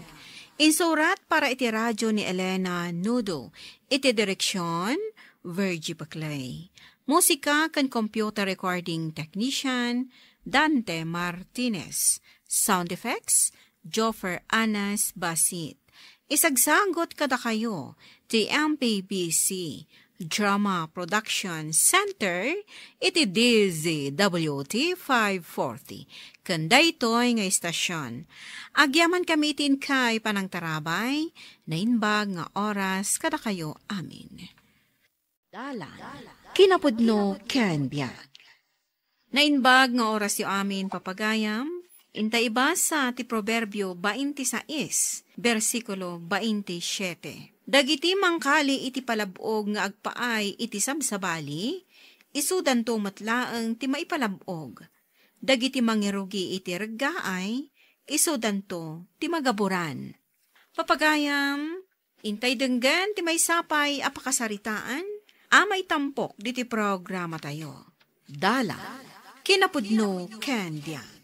Insurat para iti radio ni Elena Nudo. Iti direksyon, Virgie Paclay. Musika ken computer recording technician, Dante Martinez. Sound effects, Joffer Anas Basit. Isagsagot kadakayo ti M P B C Drama Production Center iti D Z W T five forty. Ken daytoy nga istasyon, agyamankami iti inkay panangtarabay, naimbag nga oras kadakayo amin. Dalan, kinapudno ken biag. Naimbag nga orasyo amin, papagayam. Inta ibasa ti Proverbio twenty-six, bersikulo twenty-siete. Dagiti mangkali iti palab-og nga agpaay iti sabsabali, isudanto met laeng ti maipalab-og. Dagiti mangirugi iti reggaay, isudanto ti magaburan. Papagayam, intay denggen ti maysa pay a pakasaritaan a maitampok ditoy programatayo. Dalan, kinapudno ken biag.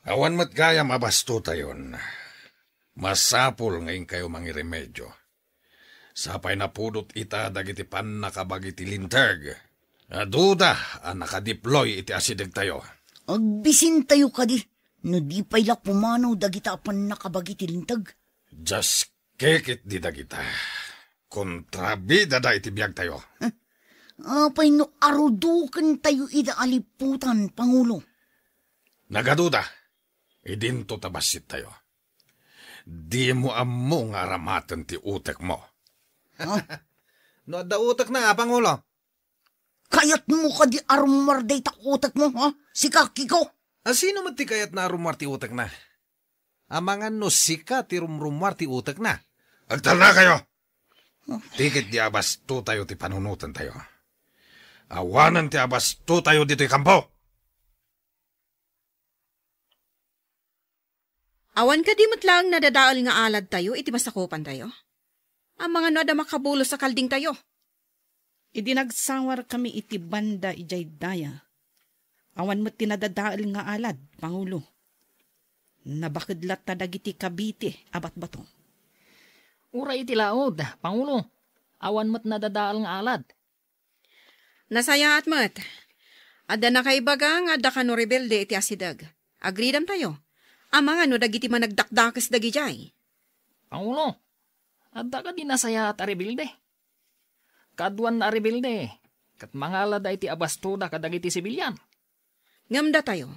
Awan met gayam a bastotayon. Masapul nga inkayo mangiremedio. Sapay napudot ita dagiti pannakabagi ti linteg. Aduda a nakadiploy iti asidegtayo. Agbisintayo kadi no di pay la pumanaw dagita a pannakabagi ti linteg. Dios, kekit di dagita. Kontrabidada iti biagtayo. Apay no arudukentayo ida a liputan, Pangulo? Nagaduda, idinto ta bassittayo. Dimo ammo nga aramaten ti utekmo. Ha? No adda utekna, a Pangulo? Kayatmo kadi a rummuar dayta utekmo, ha? Sika, Kiko? A, sino met ti kayatna a rummuar ti utekna? Amangan no sika ti rumrummuar ti utekna. Agtalnakayo! Tikit di a bastotayo ti panunotentayo. Awanen ti a bastotayo ditoy kampo! Awan kadi met laeng nadadael nga aladtayo iti masakupantayo? Amangan no adda makabulos a kaldingtayo? Idi nagsawarkami iti banda idiay daya, awan met ti nadadael nga alad, Pangulo. Nabaked latta dagiti kabiti a batbato. Uray iti laud, Pangulo, awan met nadadael nga alad. Nasayaat met. Adda nakaibaga nga adda kano rebelde iti asideg. Agridamtayo. Amangan no dagiti managdakdakes dagidiay. Pangulo, adda kadi nasayaat a rebelde? Kaduan a rebelde, ket mangalada iti a bastoda kadagiti sibilian. Ngem datayo,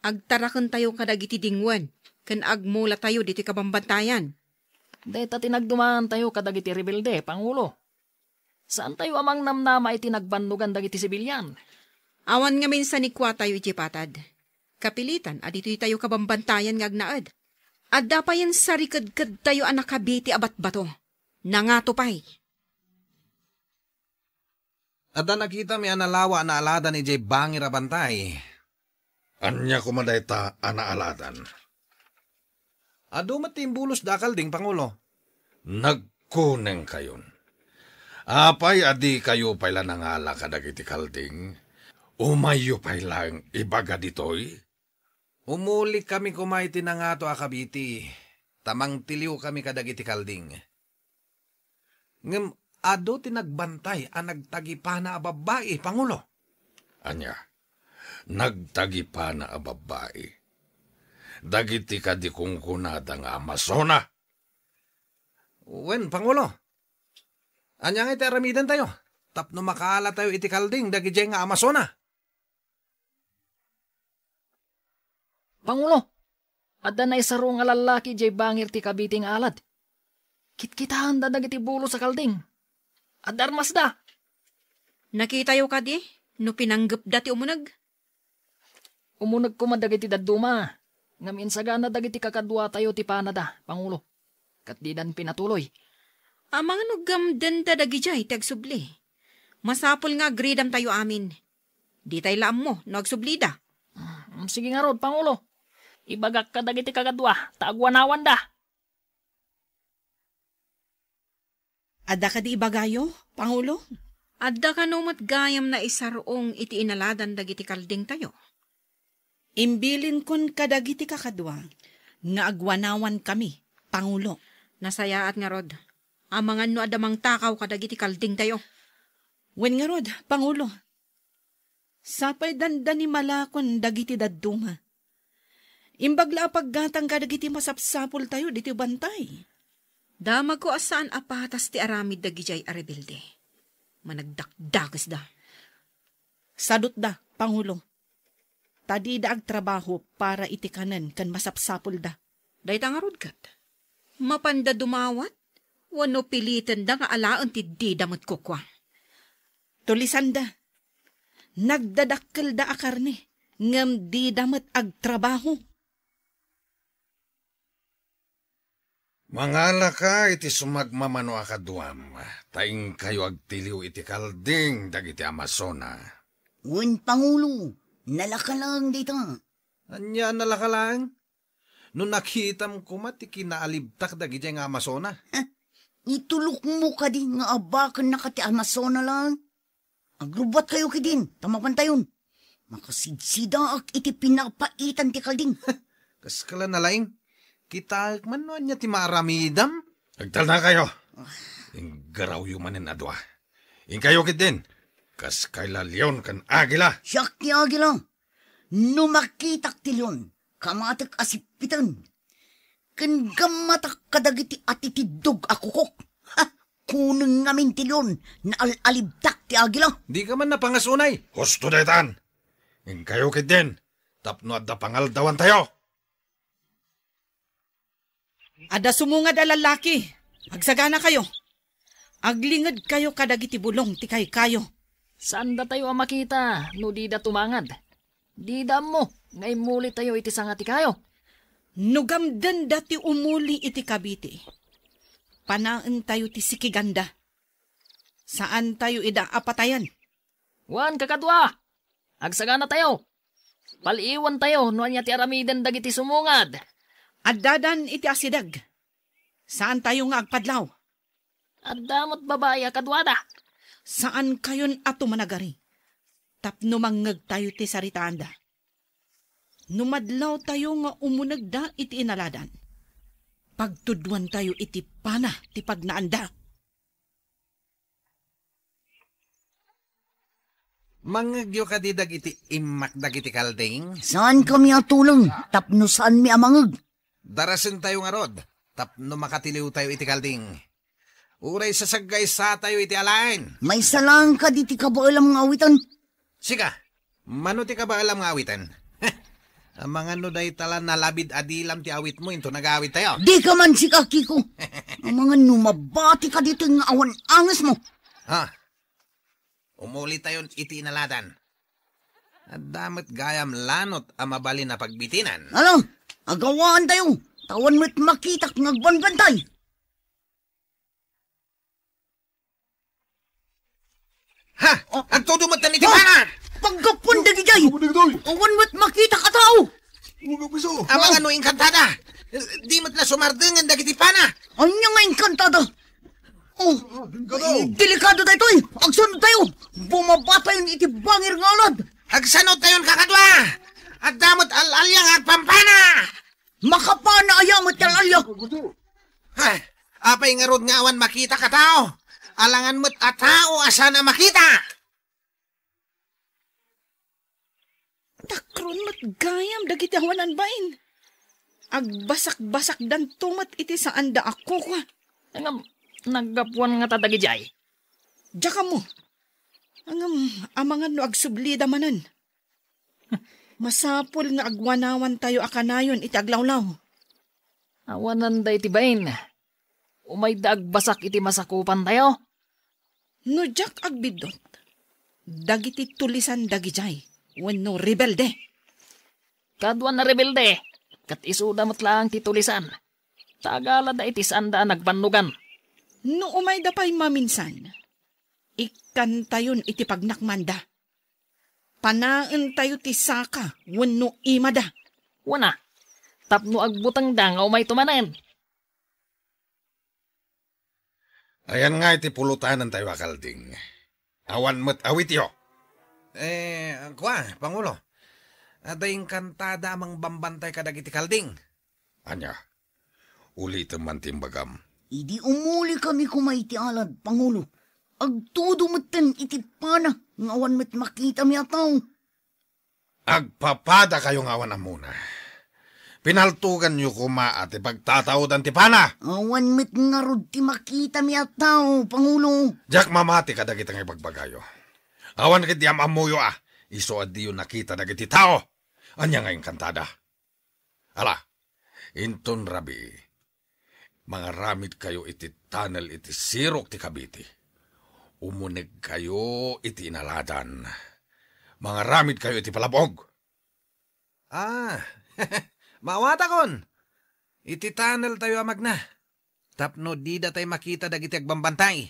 agtarakentayo kadagiti dingwen, ken agmulatayo ditoy kabambantayan. Dayta ti nagdumaantayo kadagiti rebelde, Pangulo. Saantayo a mangnamnama iti nagbannogan dagiti sibilian. Awan ngamin sanikuatayo idiay patad. Kapilitan a ditoytayo kabambantayan nga agnaed. Adda payen sarikedkedtayo a nakabiti a batbato. Nangato pay. Adda nakitami a nalawa a naaladan idiay bangir a bantay. Ania koma dayta a naaladan? Adu met ti imbulos da a kalding, Pangulo. Nagkunengkayon. Apay a dikayo pay la nangala kadagiti kalding? Umayyo pay laeng ibaga ditoy. Umulikami koma iti nangato a kabiti, ta mangtiliwkami kadagiti kalding. Ngem adu ti nagbantay a nagtagipana a babbai, Pangulo. Ania? Nagtagipana a babbai? Dagiti kadi kunkunada nga Amazona? Wen, Pangulo. Ania nga iti aramidentayo tapno makaalatayo iti kalding dagidiay nga Amazona? Pangulo, adda naisaro nga lallaki idiay bangir ti kabiti nga alad. Kitkitaenda dagiti bulos a kalding. Adda armasda. Nakitayo kadi no pinanggepda ti umuneg? Umuneg koma dagiti dadduma, ngem insagana dagiti kakaduatayo ti panada, Pangulo, ket didan pinatuloy. Amangan no gamdenda dagidiay ti agsubli. Masapul nga agridamtayo amin. Ditay la ammo no agsublida. Mm, sige ngarud, Pangulo. Ibagak kadagiti kakadua ta agwanawanda. Adda kadi ibagayo, Pangulo? Adda kano met gayam naisar-ong iti inaladan dagiti kaldingtayo? Imbilinkon kadagiti kakadua nga agwanawankami, Pangulo. Nasayaat ngarud. Amangan no adda mangtakaw kadagiti kaldingtayo. Wen ngarud, Pangulo. Sapay dandani malakon dagiti dadduma. Imbag la a paggatang kadagiti masapsapultayo ditoy bantay. Damagko a saan a patas ti aramid dagidiay a rebelde. Managdakdakesda. Sadutda, Pangulo. Ta dida agtrabaho para iti kanen ken masapsapulda. Dayta ngarud ket, mapanda dumawat wenno pilitenda nga alaen ti dida met kukua. Tulisanda. Nagdadakkelda a karne, ngem dida met agtrabaho. Mangalaka iti sumagmamano a kaduam, ta inkayo agtiliw iti kalding dagiti Amazona. Wen, Pangulo, nalaka laeng dayta. Ania a nalaka laeng? No nakitam koma ti kinaalibtak dagidiay nga Amazona. Ha? Itulokmo kadi nga abakennaka ti Amazona laeng? Agrubbuatkayo ketdin, ta mapantayon. Makasidsidaak iti pinapaitan ti kalding. Kaskala nalaing. Kitaek man no ania ti maaramidam. Agtalnakayo. Inggarawyo manen a dua. Inkayo ketdin. Kaskay la leon ken agila. Siak ti agila. No makitak ti leon, kamatek a sippiten. Ken gammatak kadagiti atitiddog a kukok. Ha! Kuneng ngamin ti leon, naalibtak ti agila. Dika man napangasunay. Husto daytan. Inkayo ketdin, tapno adda pangaldawantayo. Adda sumungad a lallaki. Agsaganakayo. Aglingedkayo kadagiti bulong ti kaykayo. Saandatayo a makita no dida tumangad. Dida ammo nga immulitayo iti sanga ti kayo. No gamdenda ti umuli iti kabiti, panaentayo ti sikiganda. Saantayo ida a patayen. Wen, kakadua, agsaganatayo. Pal-iwantayo no ania ti aramiden dagiti sumungad. Addadan iti asideg. Saantayo nga agpadlaw. Adda met babai a kaduada. Saankayon a tumanagari tapno mangngegtayo ti saritaanda. No madlawtayo nga umunegda iti inaladan, pagtudwantayo iti pana ti pagnaanda. Mangngegyo kadi dagiti immak dagiti kalding? Saankami a tuleng tapno saanmi a mangngeg. Darasentayo ngarud tapno makatiliwtayo iti kalding. Uray sasaggaysatayo iti alaen. Maysa laeng kadi ti kabaelam nga awiten? Sika, mano ti kabaelam nga awiten? Amangan no dayta la nalabid a dilam ti awitmo inton nagawittayo. Dika man sika, Kiko. Amangan no mabati ka ditoy nga awan angesmo. Ha? Umulitayon iti inaladan. Adda met gayam lanot a mabalin a pagbitinan. Ala, agawaantayo. Ta awan met makitak nga agbanbantay. Ha? Oh. Agtudo met iti pana! Paggapuan dagijay! Ano dagitoy? Awan met makitak a tao! Ano nga piso? Amangan no engkantada. Di met la sumardengen dagiti pana. Ania nga engkantada? Oh, engkantada. Delikado daytoy. Agsanodtayo. Bumabatayon iti bangir nga alad. Agsanodtayon, kakadua. Adda met al-alia nga agpampana. Makapana aya met ti al-alia? Ha? Apay ngarud nga awan makitak a tao? Alangan met a tao a saan a makita. Takron met gayam dagiti awanan bain. Agbasakbasakdanto met iti saanda a kukua. Ngem, naggapuan ngata dagijay? Diak ammo. Ngem, amangan no agsublida manen. Masapul nga agwanawantayo a kanayon iti aglawlaw. Awanan dayta bain. Umayda agbasak iti masakupantayo. No diak agbiddut, dagiti tulisan dagijay wenno rebelde. Kaduan a rebelde, ket isuda met laeng ti tulisan. Ta agalada iti saanda a nagbannogan. No umayda pay maminsan, ikkantayon iti pagnakmanda. Panaentayo ti saka wenno imada. Wen a, tapno agbutengda nga umayto manen. Ayan nga iti pulotanentayo a kalding. Awan met awityo. Eh, kua, Pangulo. Adda inkantada a mangbambantay kadagiti kalding. Ania? Ulitem man ti imbagam. Idi umulikami koma iti alad, Pangulo, agtudo metten iti pana nga awan met makitami a tao. Agpapadakayo nga awan ammona. Pinaltoganyo koma a ti pagtataodan ti pana. Awan met ngarud ti makitami a tao, Pangulo. Diak mamati kadagiti nga ibagbagayo. Awan ket di am-ammoyo a isu a diyo nakita dagiti tao. Ania nga inkantada? Ala, inton rabii, mangaramidkayo iti tunnel iti sirok ti Cavite. Umunegkayo iti inaladan. Mangaramidkayo iti palab-og. Ah, maawatakon. Iti tunneltayo a magna. Tapno didatay makita dagiti agbambantay.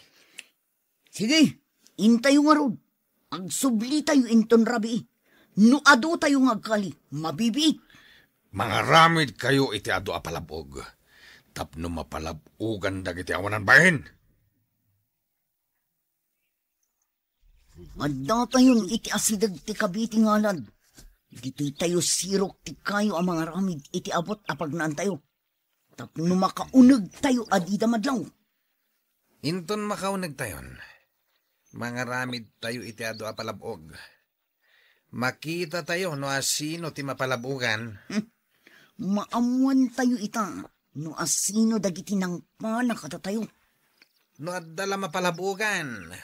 Sige, intayo ngarud. Agsublitayo inton rabii. No aduyo nga agkali, mabibiit. Mangaramidkayo iti adu a palab-og, tapno mapalab-ogan dagiti awanan bain. Addatayon iti asideg ti Cavite nga alad. Ditoytayo sirok ti kayo a mangaramid iti abut a pagnaantayo. Tapno makaunegtayo a dida madlaw. Inton makaunegtayon, mangaramidtayo iti adu a palab-og. Makitatayo no asino ti mapalab-ogan. Hmm. Maammoantayo ita no asino dagiti nangpana kadatayo. No adda la mapalab-ogan,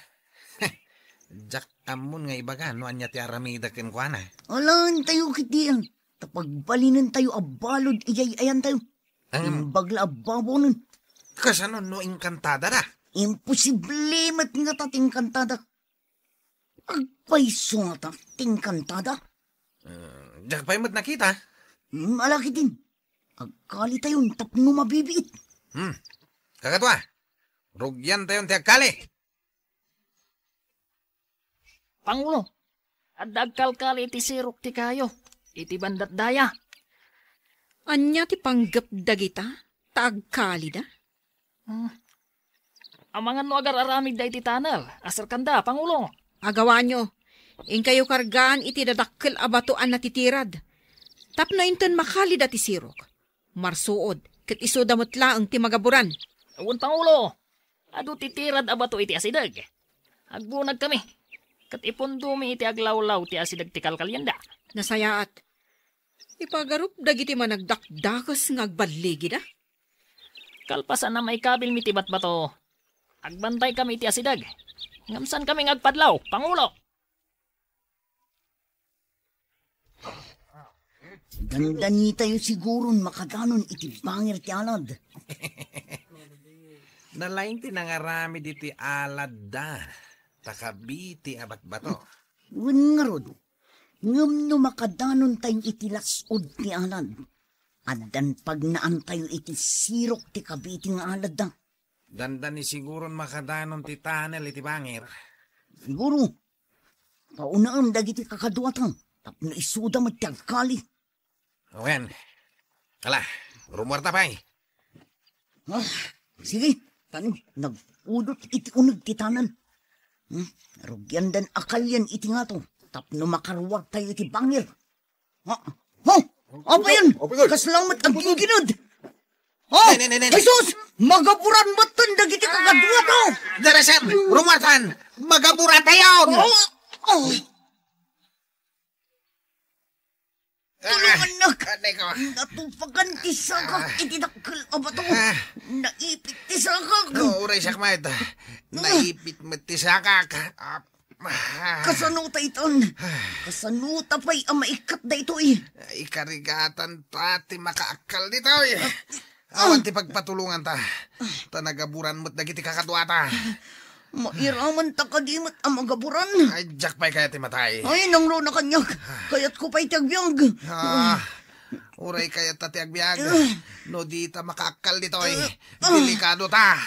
diak ammon nga ibaga no ania ti aramidek kenkuana. Alaentayo ketdi, ta pagbalinentayo a balud idiay ayantayo. Ang imbag la a babonen. Kasano no inkantada da? Imposible met ngata ti inkantada. Agpayso ngata ti inkantada. Eh, diak pay met nakita. Hmm, ala ketdin. Agkalitayon tapno mabibiit. Hmm. Kakadua, rugiantayon ti agkali. Pangulo, adda agkalkali iti sirok ti kayo, iti bandat daya. Ania ti panggep dagita, ta agkalida? Hmm. Amangan no agar-aramidda iti tunnel, aserkanda, Pangulo. Agawanyo, inkayo kargaan iti dadakkel a bato a natitirad, tapno inton makalida ti sirok, marsuod, ket isuda met laeng ti magaburan. Wen, Pangulo, adu ti tirad a bato iti asideg. Agbunagkami, ket ipundomi iti aglawlaw ti asideg ti kalkalianda. Nasayaat. Ipagarup dagiti managdakdakes nga agballigida. Kalpasan a maikabilmi ti batbato, agbantaykami iti asideg. Ngem saankami nga agpadlaw, Pangulo. Dandanitayo siguron makadanon iti bangir ti alad. Nalaing ti nangaramid iti aladda, ta Cavite a batbato. Wen ngarud, ngem no makadanontayo iti las-ud ti alad, addan pagnaantayo iti sirok ti Cavite nga aladda. Dandani siguron makadanon ti tunnel iti bangir. Siguro, paunaem dagiti kakaduata, tapno isuda met ti agkali. Wen, ala, rumuarta pay. Ah, sige, tan nagpudot iti uneg ti tunnel. Hmm, rugiandan a kalian iti ngato, tapno makaruartayo iti bangir. Ha? Ho! Apayon! Apayon! Kasla met aggigined! Ha? Ne, ne, ne, ne, ne. Jesus! Magaburan metten dagiti kakaduato! Dara, sir! Rumuartan! Magaburatayon! Oh! Oh! Tulongannak! Ah, aray ko. Natupagan ti sakak iti dakkel a bato. Ah. Naipit ti sakak. No, uray siak met. Naipit met ti sakak. Ah. Kasano ta itan? Kasano ta pay a maikkat daytoy? Ikarigatan ta ti makaakkal ditoy. Awan ti pagpatulonganta. Ta nagaburan met dagiti kakaduata. Mairaman ta kadi met a magaburan. Ay, diak pay kayat ti matay. Ay, nangro na kaniak. Kayatko pay ti agbiag. Ah. Uray kayat ta ti agbiag. No di ta makaakkal ditoy, delikado ta.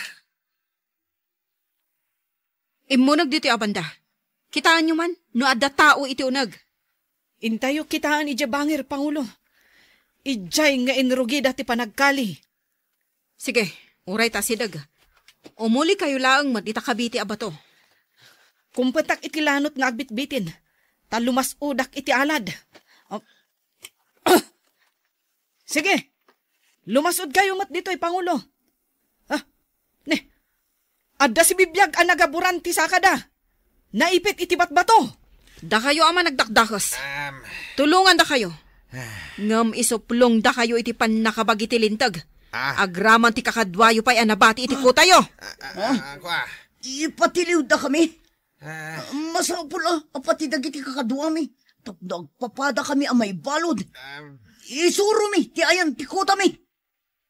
Immuneg ditoy a banda. Kitaenyo man no adda tao iti uneg. Intayo kitaen idiay bangir, Pangulo. Idiay nga inrugida ti panagkali. Sige, uray ta asideg. Umulikayo laeng met ita kabiti a bato. Kumpetak iti lanot nga agbitbitin, ta lumas-odak iti alad. Ah, Sige, lumasudkayo met ditoy, Pangulo. Ah, ne, adda sibibiag a nagaburan ti sakada. Naipit iti batbato. Dakayo a managdakdakes. Um, Tulongandakayo. Ah. Ngem isuplongdakayo iti pannakabagi ti linteg. Ah. Agraman ti kakaduayo pay a nabati iti kutayo. Ah, ah, ah, kua. Ipatiliwda kami. Ah. Masapul a, a pati dagiti kakaduami, tapno agpapadakami a maibalud. Ah. Isuromi ti ayan ti kutami.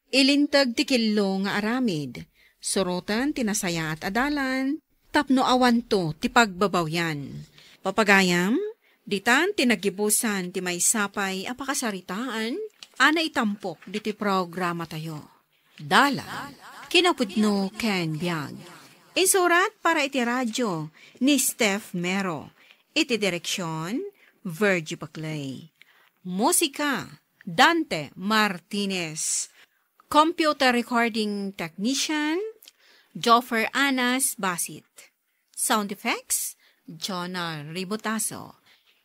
Ilinteg ti killo nga aramid, suroten ti nasayaat a dalan, tapno awanto ti pagbabawyan. Papagayam, ditan ti nagibusan ti maysapay a pakasaritaan a naitampok diti programatayo. Dalan, kinapudno ken biag. Insurat para iti radio ni Steph Mero. Iti direksion, Virgie Baclay. Musika, Dante Martinez. Computer recording technician, Joffer Anas Basit. Sound effects, Jonah Ributaso.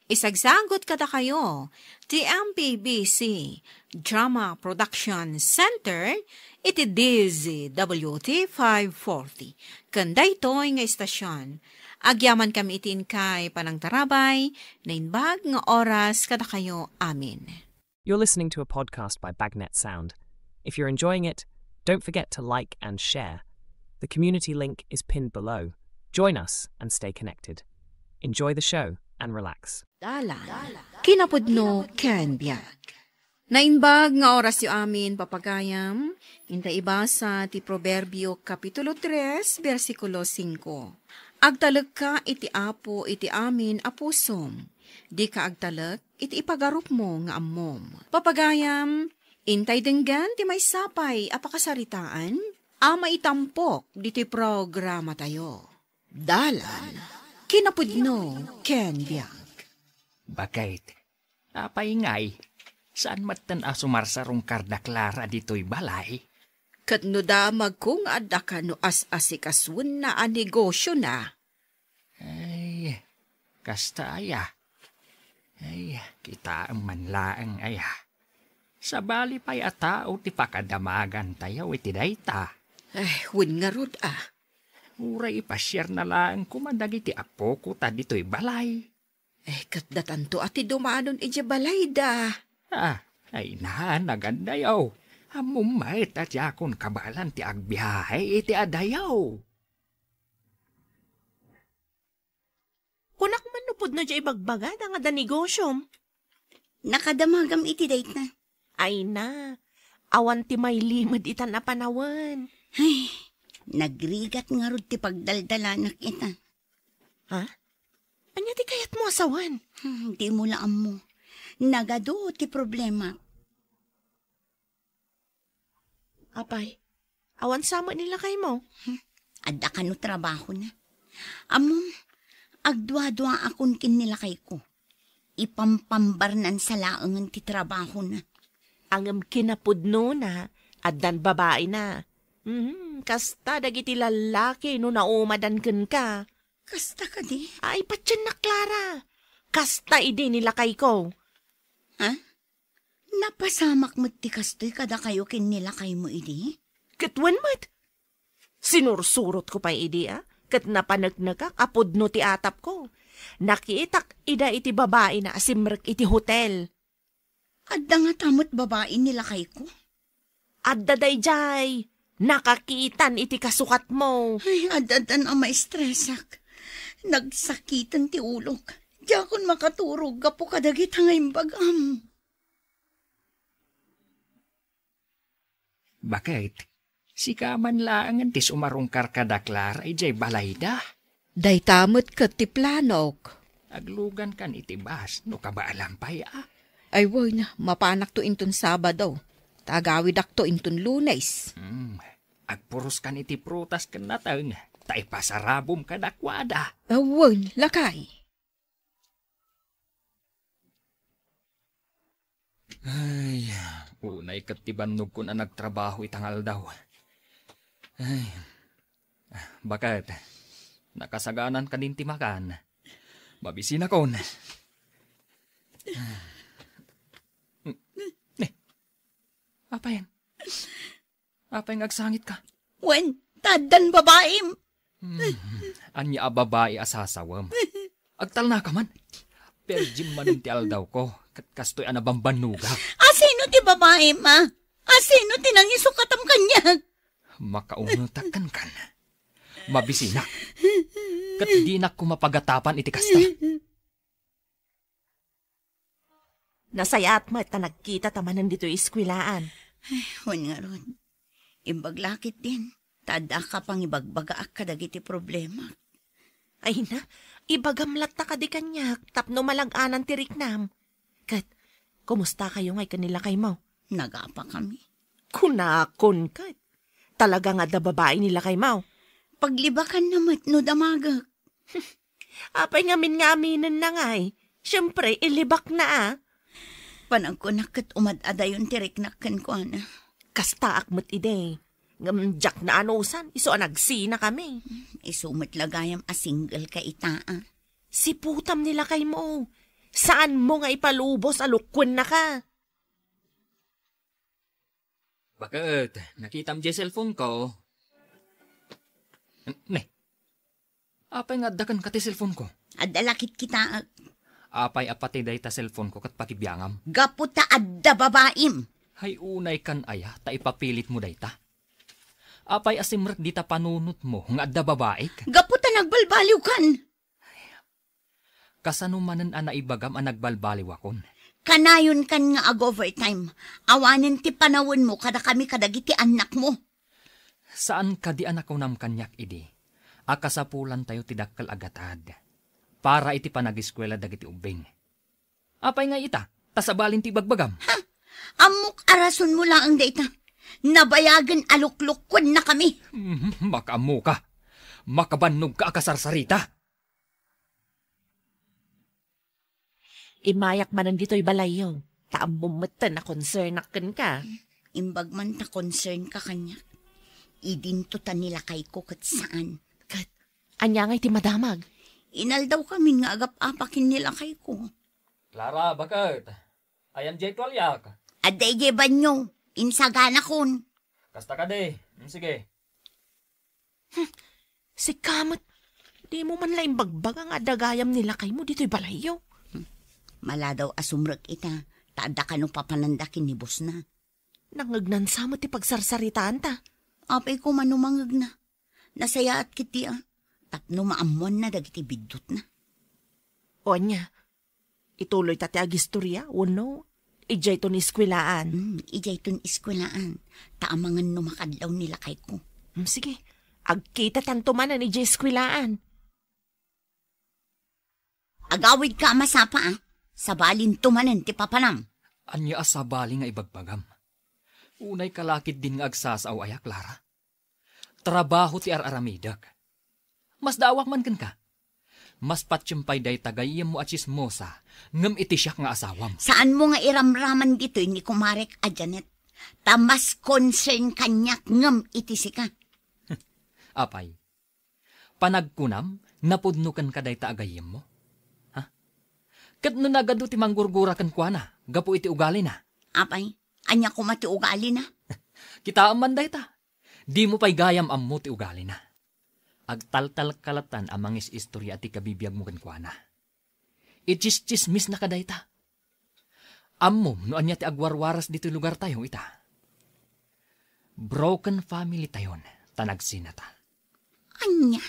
Isagsagut kadakayo ti M P B C Drama Production Center iti D Z W T five forty. Ken daytoy nga istasion, agyamankami iti inkay panangtarabay, naimbag nga oras kadakayo amin. You're listening to a podcast by Bagnet Sound. If you're enjoying it, don't forget to like and share. The community link is pinned below. Join us and stay connected. Enjoy the show and relax. Dalan, kinapudno ken biag. Naimbag nga orasyo amin, papagayam, inta ibasa ti Proverbio Kapitulo tres, bersikulo singko. Agtalekka iti Apo iti amin a pusom. Dika agtalek iti ipagarupmo nga ammom. Papagayam, intay denggen ti maysapay a pakasaritaan a maitampok ditoy programatayo. Dalan, kinapudno ken biag. Bakit? Apay ngay, saan metten a sumarsarungkar da Clara ditoy balay? Ket no damagko nga adda kano as-asikasuenna a negosiona. Ay, kasta aya. Ay, kitaem man laeng aya. Sabali pay a tao ti pakadamagantayo iti dayta. Ay, wen ngarud a. Uray ipasiarna laeng koma dagiti apoko ta ditoy balay. Eh, ket datanto a ti dumanon idiay balayda. Ah, ay na, nagandayo. Ammom met a diakon kabaelan ti agbiahe iti adayo. Kunak man no pudno diay ibagbagada nga adda negosiom. Nakadamagam iti dayta. Ay na, awan ti mailimed itan a panawen. Ay, nagrigat ngarud ti pagdaldalanak ita. Ha? Ania ti kayatmo a sawen? Hmm, dimo la ammo. Nagadu ti problema. Apay, awan sa met ni lakaymo? Hmm, adda kano trabahona. Ammom, agduaduaakon ken ni lakayko. Ipampambarnansa laengen ti trabahona. Ngem kinapudnona, addan babaina. Mhm, kasta dagiti lallaki no naumadan kenka. Kasta kadi? Ay, patiennak, Clara. Kasta idi ni lakayko. Ha? Napasamak met ti kastoy kadakayo ken ni lakaymo idi? Ket wen met. Sinursurotko pay idi, a, ket napaneknekak a pudno ti atapko. Nakitak ida iti babaina a simrek iti hotel. Adda ngata met babai ni lakayko? Adda daydiay. Nakakitan iti kasukatmo. Ay, adda-addan a maestresak. Nagsakiten ti ulok. Diakon makaturog gapu kadagita nga imbagam. Baket, sika man laengen ti sumarungkar kada Clara idiay balayda? Dayta met ket ti planok. Aglugankan iti bus no kabaelam pay a. Ay wen, mapanakto inton Sabado, ta agawidakto inton Lunes. Hmm, agpuruskan iti prutas ken nateng, ta ipasarabom kadakuada. Awan, lakay. Ay, unay ket ti bannogkon a nagtrabaho ita nga aldaw. Ay, baket, nakasaganan kadin ti makan. Mabisinakon. Ne, apay, apay nga agsangitka? Wen, ta addan babaim. Hmm, ania a babai a sasawem? Agtalnaka man. Perdim manen ti aldawko, ket kastoy a nabambannogak. Asino ti babaim, a? Asino ti nangisukatam kaniak? Makaungetak kenkan. Mabisinak. Ket dinak koma pagatapan iti kasta. Nasayaat met ta nagkitata manen ditoy eskuelaan. Ay, wen ngarud. Imbag la ketdin, ta addaka pangibagbagaak kadagiti problemak. Ay na, ibagam latta kadi kaniak tapno malag-anan ti riknam. Ket, kumustakayo ngay ken ni lakaymo? Nagapakami. Kunakon ket, talaga nga adda babai ni lakaymo? Paglibakanna met no damagek. Apay ngamin nga aminenna ngay? Siempre, ilibakna a. Panagkunak ket umad-adayon ti riknak kenkuana. Kastaak met idi. Ngem diak naanusan, isu a nagsinakami. Isu met la gayam a single ka ita, a. Siputam ni lakaymo. Saanmo nga ipalubos a lukuennaka. Baket, nakitam diay cellphone ko. Ne, apay nga adda kenka ti cellphone ko? Adda la kitkitaek. Apay a pati dayta cellphone ko ket pakibiangam? Gapu ta adda babaim. Hay unay kan aya ta ipapilit mo dayta? Apay a simrek dita panunot mo nga adda babaik? Gapu ta nagbalbaliw kan. Kasano manen a naibagam a nagbalbaliwakon? Kanayon kan nga ag-overtime. Awanen ti panawenmo kadakami kadagiti annakmo. Saan kadi a nakunam kaniak idi a kasapulantayo ti dakkel a gatad para iti panagiskuela dagiti ubbing? Apay nga ita, ta sabalin ti ibagbagam? Ha? Ammok a rasonmo laeng dayta. Nabayagen a luklukuennakami. Mhm, makaammoka. Makabannogka a kasarsarita. Immayak manen ditoy balayyo, ta ammom metten a concern-ak kenka. Imbag man ta concern ka kaniak. Idinto ta ni lakayko ket saan. Ket, ania ngay ti madamag? Inaldawkamin nga agap-apa ken ni lakayko. Clara, baket. Ayan diay tualiak. Adda idiay banyo. Insaganakon. Kasta kadi. Mm, sige. Hmm, sika met, dimo man la imbagbaga nga adda gayam ni lakaymo ditoy balayyo. Hmm, maladaw a sumrek ita, ta adda kano papananda ken ni bossna. Nangngegnan sa met ti pagsarsaritaanta. Apay koma no mangngegna. Nasayaat ketdi a, tapno maammoanna dagiti biddutna. O ania, ituloyta ti agistoria, wenno idiayton eskuelaan? Hmm, idiayton eskuelaan. Ta amangan no makadlaw ni lakayko. Hmm, sige. Agkitatanto manen idiay eskuelaan. Agawidka a masapa, a. Sabalinto manen ti papanam. Ania a sabali nga ibagbagam? Unayka la ketdin nga agsasao aya, Clara? Trabaho ti ar-aramidek. Masdaawak man kenka. Mas patiem pay dayta gayyemmo a tsismosa ngem iti siak nga asawam. Saanmo nga iramraman ditoy ni kumarek a Janet. Ta mas concern kaniak ngem iti sika. Apay, panagkunam, napudno kenka dayta a gayyemmo? Ha? Ket no nagadu ti manggurgura kenkuana gapu iti ugalina? Apay, ania koma ti ugalina? Kitaem man dayta. Dimo pay gayam ammo ti ugalina. Agtaltalka lattan a mangis-istoria ti kabibiagmo kenkuana. Itsistsismisnaka dayta. Ammom no ania ti agwarwaras ditoy lugartayo ita. Broken family tayon, ta nagsinata. Ania?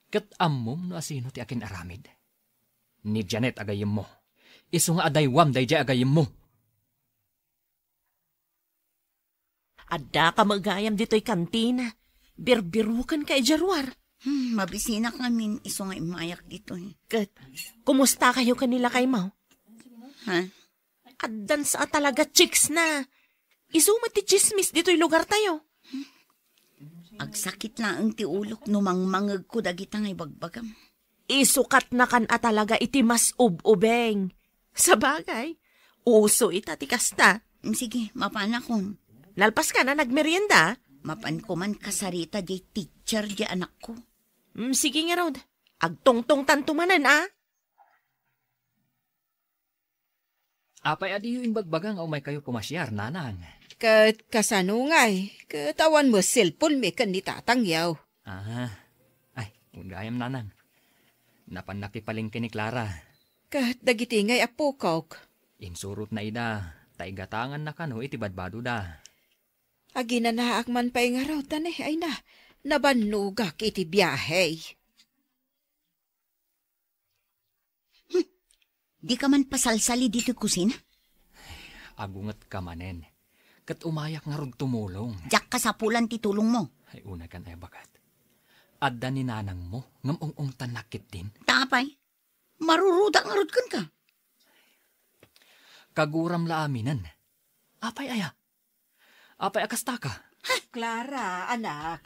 Ket ammom no asino ti akin-aramid? Ni Janet a gayyemmo. Isu nga adaywam daydiay a gayyemmo. Addaka met gayam ditoy kantina. Birbirukenka idiay ruar. Hmm, mabisinak ngamin isu nga immayak ditoy. Ket, kumustakayo ken ni lakaymo? Ha? Addan sa a talaga chicks na. Isu met ti chismis ditoy lugartayo. Agsakit laeng ti ulok no mangmangegko dagita nga ibagbagam. Isukatnakan a talaga iti mas ub-ubeng. Sabagay, uso ita ti kasta. Mm, sige, mapanakon. Nalpaska a nagmerienda? Mapanko man kasarita diay teacher diay anakko. Mm, sige ngarud. Agtungtongtanto manen, a? Apay a diyo imbagbaga nga umaykayo pumasiar, nanang? Ket kasano ngay? Ket awan met cellphone-mi ken ni tatangyo. Ah, ay, gayam, nanang. Napan nakipalengke ni Clara. Ket dagiti ngay appokok? Insurotna ida, ta igatanganna kano iti badbadoda. Aginanaak man pay ngarud, ta ne, ay na, nabannogak iti biahe. Hmm. Dika man pasalsali ditoy kusina? Agungetka manen. Ket umayak ngarud tumulong. Diak kasapulan ti tulongmo. Ay, unay kan ay bakat. Adda ni nanangmo ngem ung-ungtannak ketdin. Ta apay? Maruruda ngarud kenka. Kaguram la aminen. Apay aya? Apay a kastaka? Clara, anak.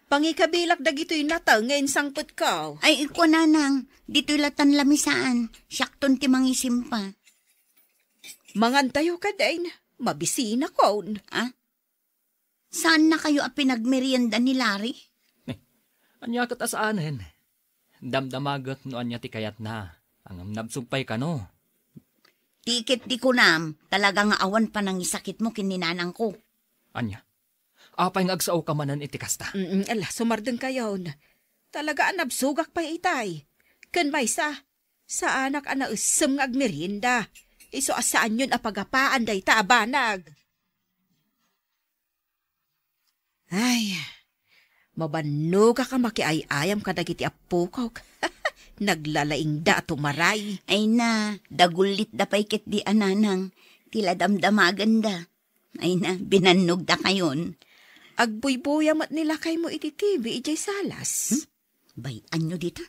Pangikabilak dagitoy nateng nga insangpetko. Ay, ikuananang, ditoy latan lamisaan. Siakton ti mangisimpa. Mangantayo kadin, mabisinakon. Ah? Saannakayo a pinagmerienda ni Larry? Ania ket a saanen? Damdamagek no ania ti kayatna. Ngem nabsog pay kano. Ti ket di kunam, talaga nga awan panangisakitmo ken ni nanangko. Ania? Apay nga agsaoka manen iti kasta? Mm, ala, sumardengkayon. Talaga a nabsogak pay itay. Ken maysa, saanak a naessem nga agmerienda. Isu a saanyon a pagapaan dayta a banag. Ay, mabannogak a makiay-ayam kadagiti appokok. Naglalaingda a tumaray. Ay na, dagullitda pay ketdi a nanang, ti la damdamagenda. Ay na, binannogdakayon. Agbuybuya met ni lakaymo iti T V idiay salas. Hmm? Bay-anyo dita?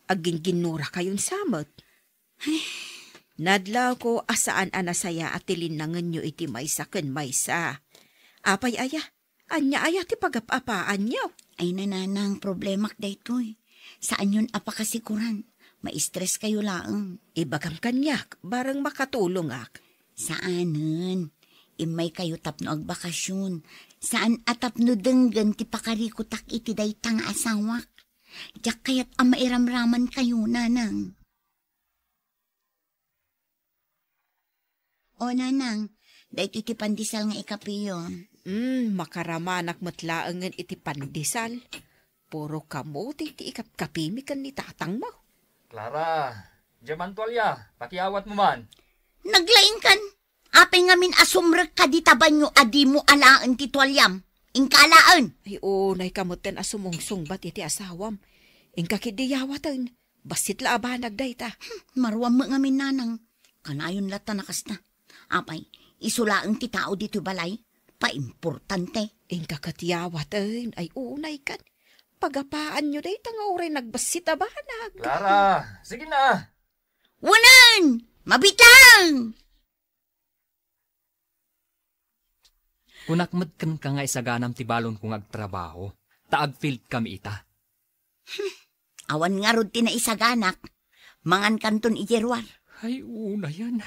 Aggingginnurakayon sa met. Ay, nadlawko a saan a nasayaat ti linnangenyo iti maysa ken maysa. Apay aya? Ania aya ti pagap-apaanyo? Ay, nanang, problemak daytoy. Saanyon a pakasikuran. Maistreskayo laeng. Ibagam kaniak, bareng makatulongak. Saanen. Immaykayo tapno agbakasyon. Saan a tapno denggen ti pakarikutak iti dayta nga asawak. Diak kayat a mairamramankayo, nanang. O, nanang, daytoy ti pandesal nga ikapiyo. Mm, makaramanak met laengen iti pandesal. Puro kamote ti ikapkapimi ken ni tatangmo. Clara, diay man tualya, pakiawatmo man. Naglaingkan. Apay ngamin a sumrek ka dita banio a dimo alaen ti tualiam? Inka alaen. Ay, unayka metten a sumungsungbat iti asawam. Inka ketdi yawaten. Bassit la a banag dayta. Hmm, maruam met ngamin, nanang. Kanayon latta a kasta. Apay, isu laeng ti tao ditoy balay. Paimportante. Inka ket yawaten. Ay, unaykan. Pagapaanyo dayta nga uray nagbassit a banag. Clara, sige na. Wanen! Mabitlang! Kunak met kenka nga isaganam ti balonko nga agtrabaho, ta agfield kami ita. Hmm, awan ngarud ti naisaganak. Mangankanton idiay ruar. Ay, unayan.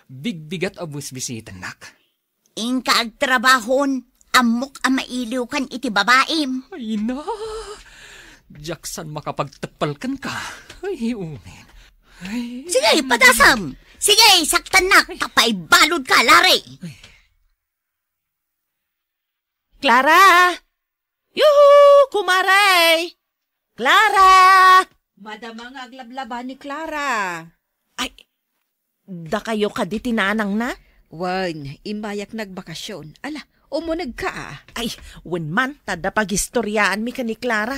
Bigbigat a buisbuisitennak. Inka agtrabahon, ammok a mailiwkan iti babaim. Ay na, diak san makapagteppel kenka. Ay, unen. Ay, sige, padasam. Sige, saktannak, ta paibalodka, Larry. Clara! Yuhu, kumare! Clara! Madama nga aglablaba ni Clara. Ay, dakayo kadi ti nanangna? Wen, immayak nagbakasyon. Ala, umunegka a. Ay, wen man, ta adda pagistoriaanmi ken ni Clara.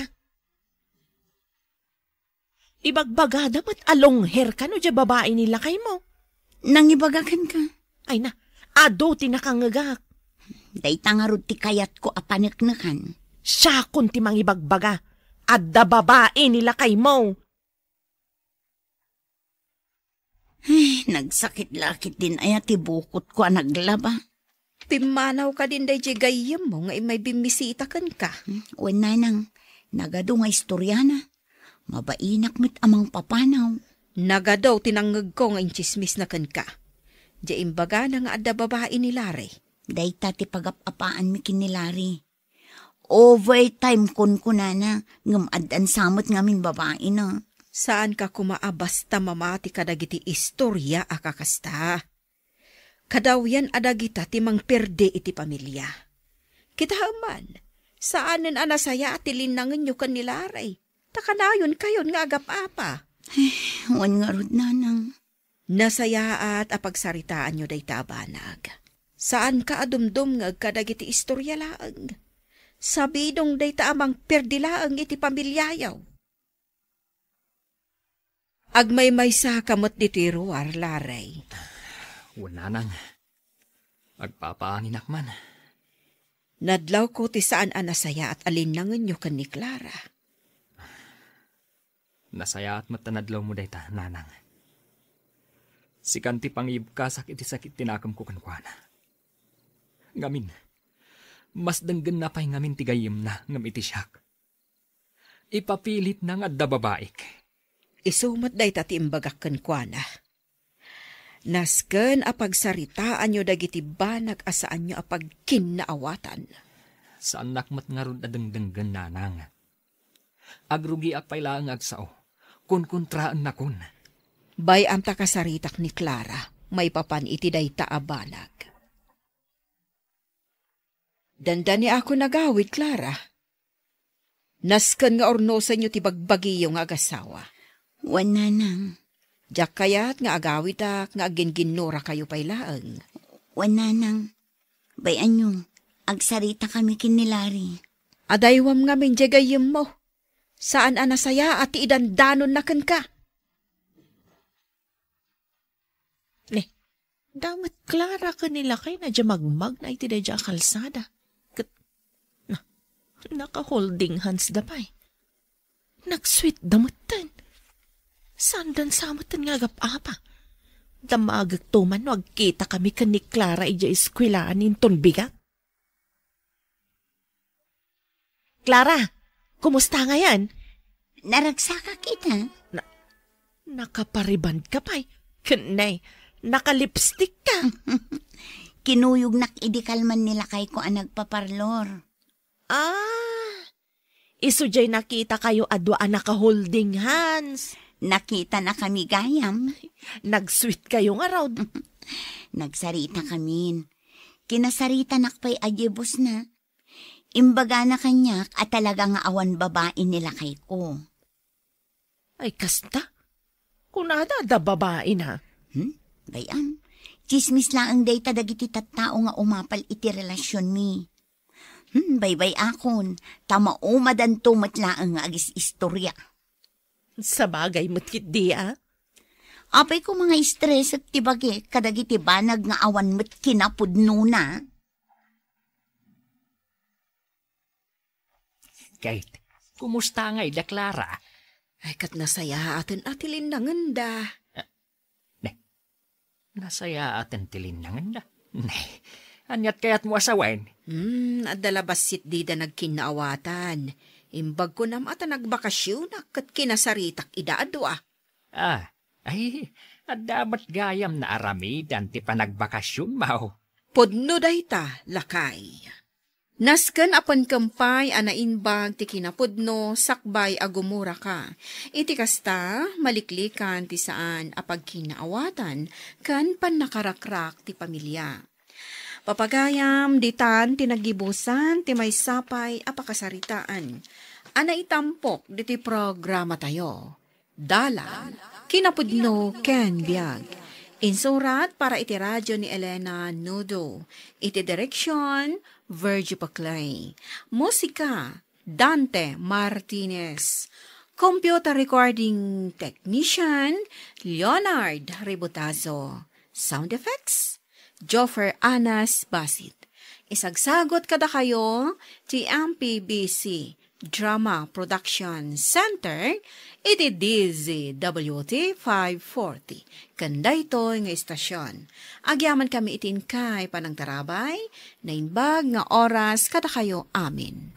Ibagbagada met a long hair kano diay babai ni lakaymo. Nangibaga kenka. Ay na, adu ti nakangngegak. Dayta ngarud ti kayatko a paneknekan. Siakon ti mangibagbaga. Adda babai ni lakaymo. Ay, Nagsakit la ketdin aya ti bukotko a naglaba. Pimmanaw kadin daydiay gayyemmo nga immay bimmisita kenka? Hmm, wen, nanang, nagadu nga istoriana. Mabainak met a mangpapanaw. Nagadu ti nangngegko nga intsismisna kenka. Diay imbagana nga adda babai ni Larry. Dayta ti pagap-apaanmi ken ni Larry. Overtime kunkunana, ngem addan sa met ngamin babaina. Saanka koma a basta mamati kadagiti istoria a kakasta. Kadawyan a dagita ti mangperdi iti pamilia. Kitaem man, saanen a nasayaat ti linnangenyo ken ni Larry, ta kanayonkayon nga agap-apa. Wen ngarud, nanang. Nasayaat a pagsaritaanyo dayta a banag. Saanka a dumdumngeg kadagiti istoria laeng. Sabidong dayta a mangperdi laeng iti pamiliayo. Agmaymaysaka met ditoy ruar, Larry. Wen, nanang. Agpapaanginak man. Nadlawko ti saan a nasayaat a linnangenyo ken ni Clara. Nasayaat met a nadlawmo dayta, nanang. Sikan ti pangibkasak iti sakit ti nakemko kenkuana. Ngamin, mas denggenna pay ngamin ti gayyemna ngem iti siak. Ipapilitna nga adda babaik. Isu met dayta ti imbagak kenkuana. Nasken a pagsaritaanyo dagiti banag a saanyo a pagkinnaawatan. Saannak met ngarud a dengdenggen, nanang. Agrugiak pay laeng nga agsao. Kunkontraennakon. Bay-am ta kasaritak ni Clara maipapan iti dayta a banag. Dandaniakon agawid, Clara. Nasken nga urnosenyo ti bagbagiyo nga agasawa. Wen, nanang. Diak kayat nga agawidak nga agginginnurakayo pay laeng. Wen, nanang. Bay-anyo, agsaritakami ken ni Larry. Adaywam ngamin diay gayyemmo. Saan a nasayaat ti idandanonna kenka. Ne, damet Clara ken ni lakayna diay magmagna iti daydiay a kalsada. Ket, na, naka-holding hands da pay. Nagsuitda metten. Saandan sa metten nga agap-apa. Damagekto man no agkitakami ken ni Clara idiay eskuelaan inton bigat. Clara, kumusta ngayen? Naragsakak ita. Na-, nakapariband ka pay. Ken nay, nakalipstick ka. Kinuyognak idi kalman ni lakayko a nagpaparlor. Ah, isu diay nakitakayo a dua a naka-holding hands. Nakitanakami gayam. Nag-sweet kayo ngarud. Nagsaritakamin. Kinasaritanak pay a diay bosna. Imbagana kaniak a talaga nga awan babai ni lakayko. Ay, kasta? Kunada adda babaina? Hmm? Bay-am, tsismis laeng dayta dagiti tattao nga umapal iti relasionmi. Hmm, baybay-akon, ta maumadanto met laeng nga agis-istoria. Sabagay met ketdi, a? Apay koma nga stressek ti bagik kadagiti banag nga awan met kinapudnona. Kate, kumusta ngay da Clara? Ay, ket nasayaaten a ti linnangenda. Ah, ne, nasayaaten ti linnangenda? Ne, aniat kayatmo a sawen? Hmm, adda la bassit dida nagkinnaawatan. Imbag kunam a ta nagbakasionak ket kinasaritak ida a dua. Ah, ay, adda met gayam naaramidan ti panagbakasionmo. Pudno dayta, lakay. Nasken a penken pay a naimbag ti kinapudno sakbay a gumuraka. Iti kasta, maliklikan ti saan a pagkinnaawatan ken pannakarakrak ti pamilia. Papagayam, ditan ti naggibusan ti maysa pay a pakasaritaan a naitampok ditoy programatayo. Dalan, kinapudno ken biag. Insurat para iti radio ni Elena Nudo. Iti direksyon, Virgie Paclay. Musika, Dante Martinez. Computer recording technician, Leonard Ributazo. Sound effects, Joffer Anas Basit. Isagsagot kadakayo ti M P B C Drama Production Center iti D Z W T five forty. Ken daytoy nga istasyon, agyaman kami iti inkay panangtarabay, naimbag nga oras kadakayo amin.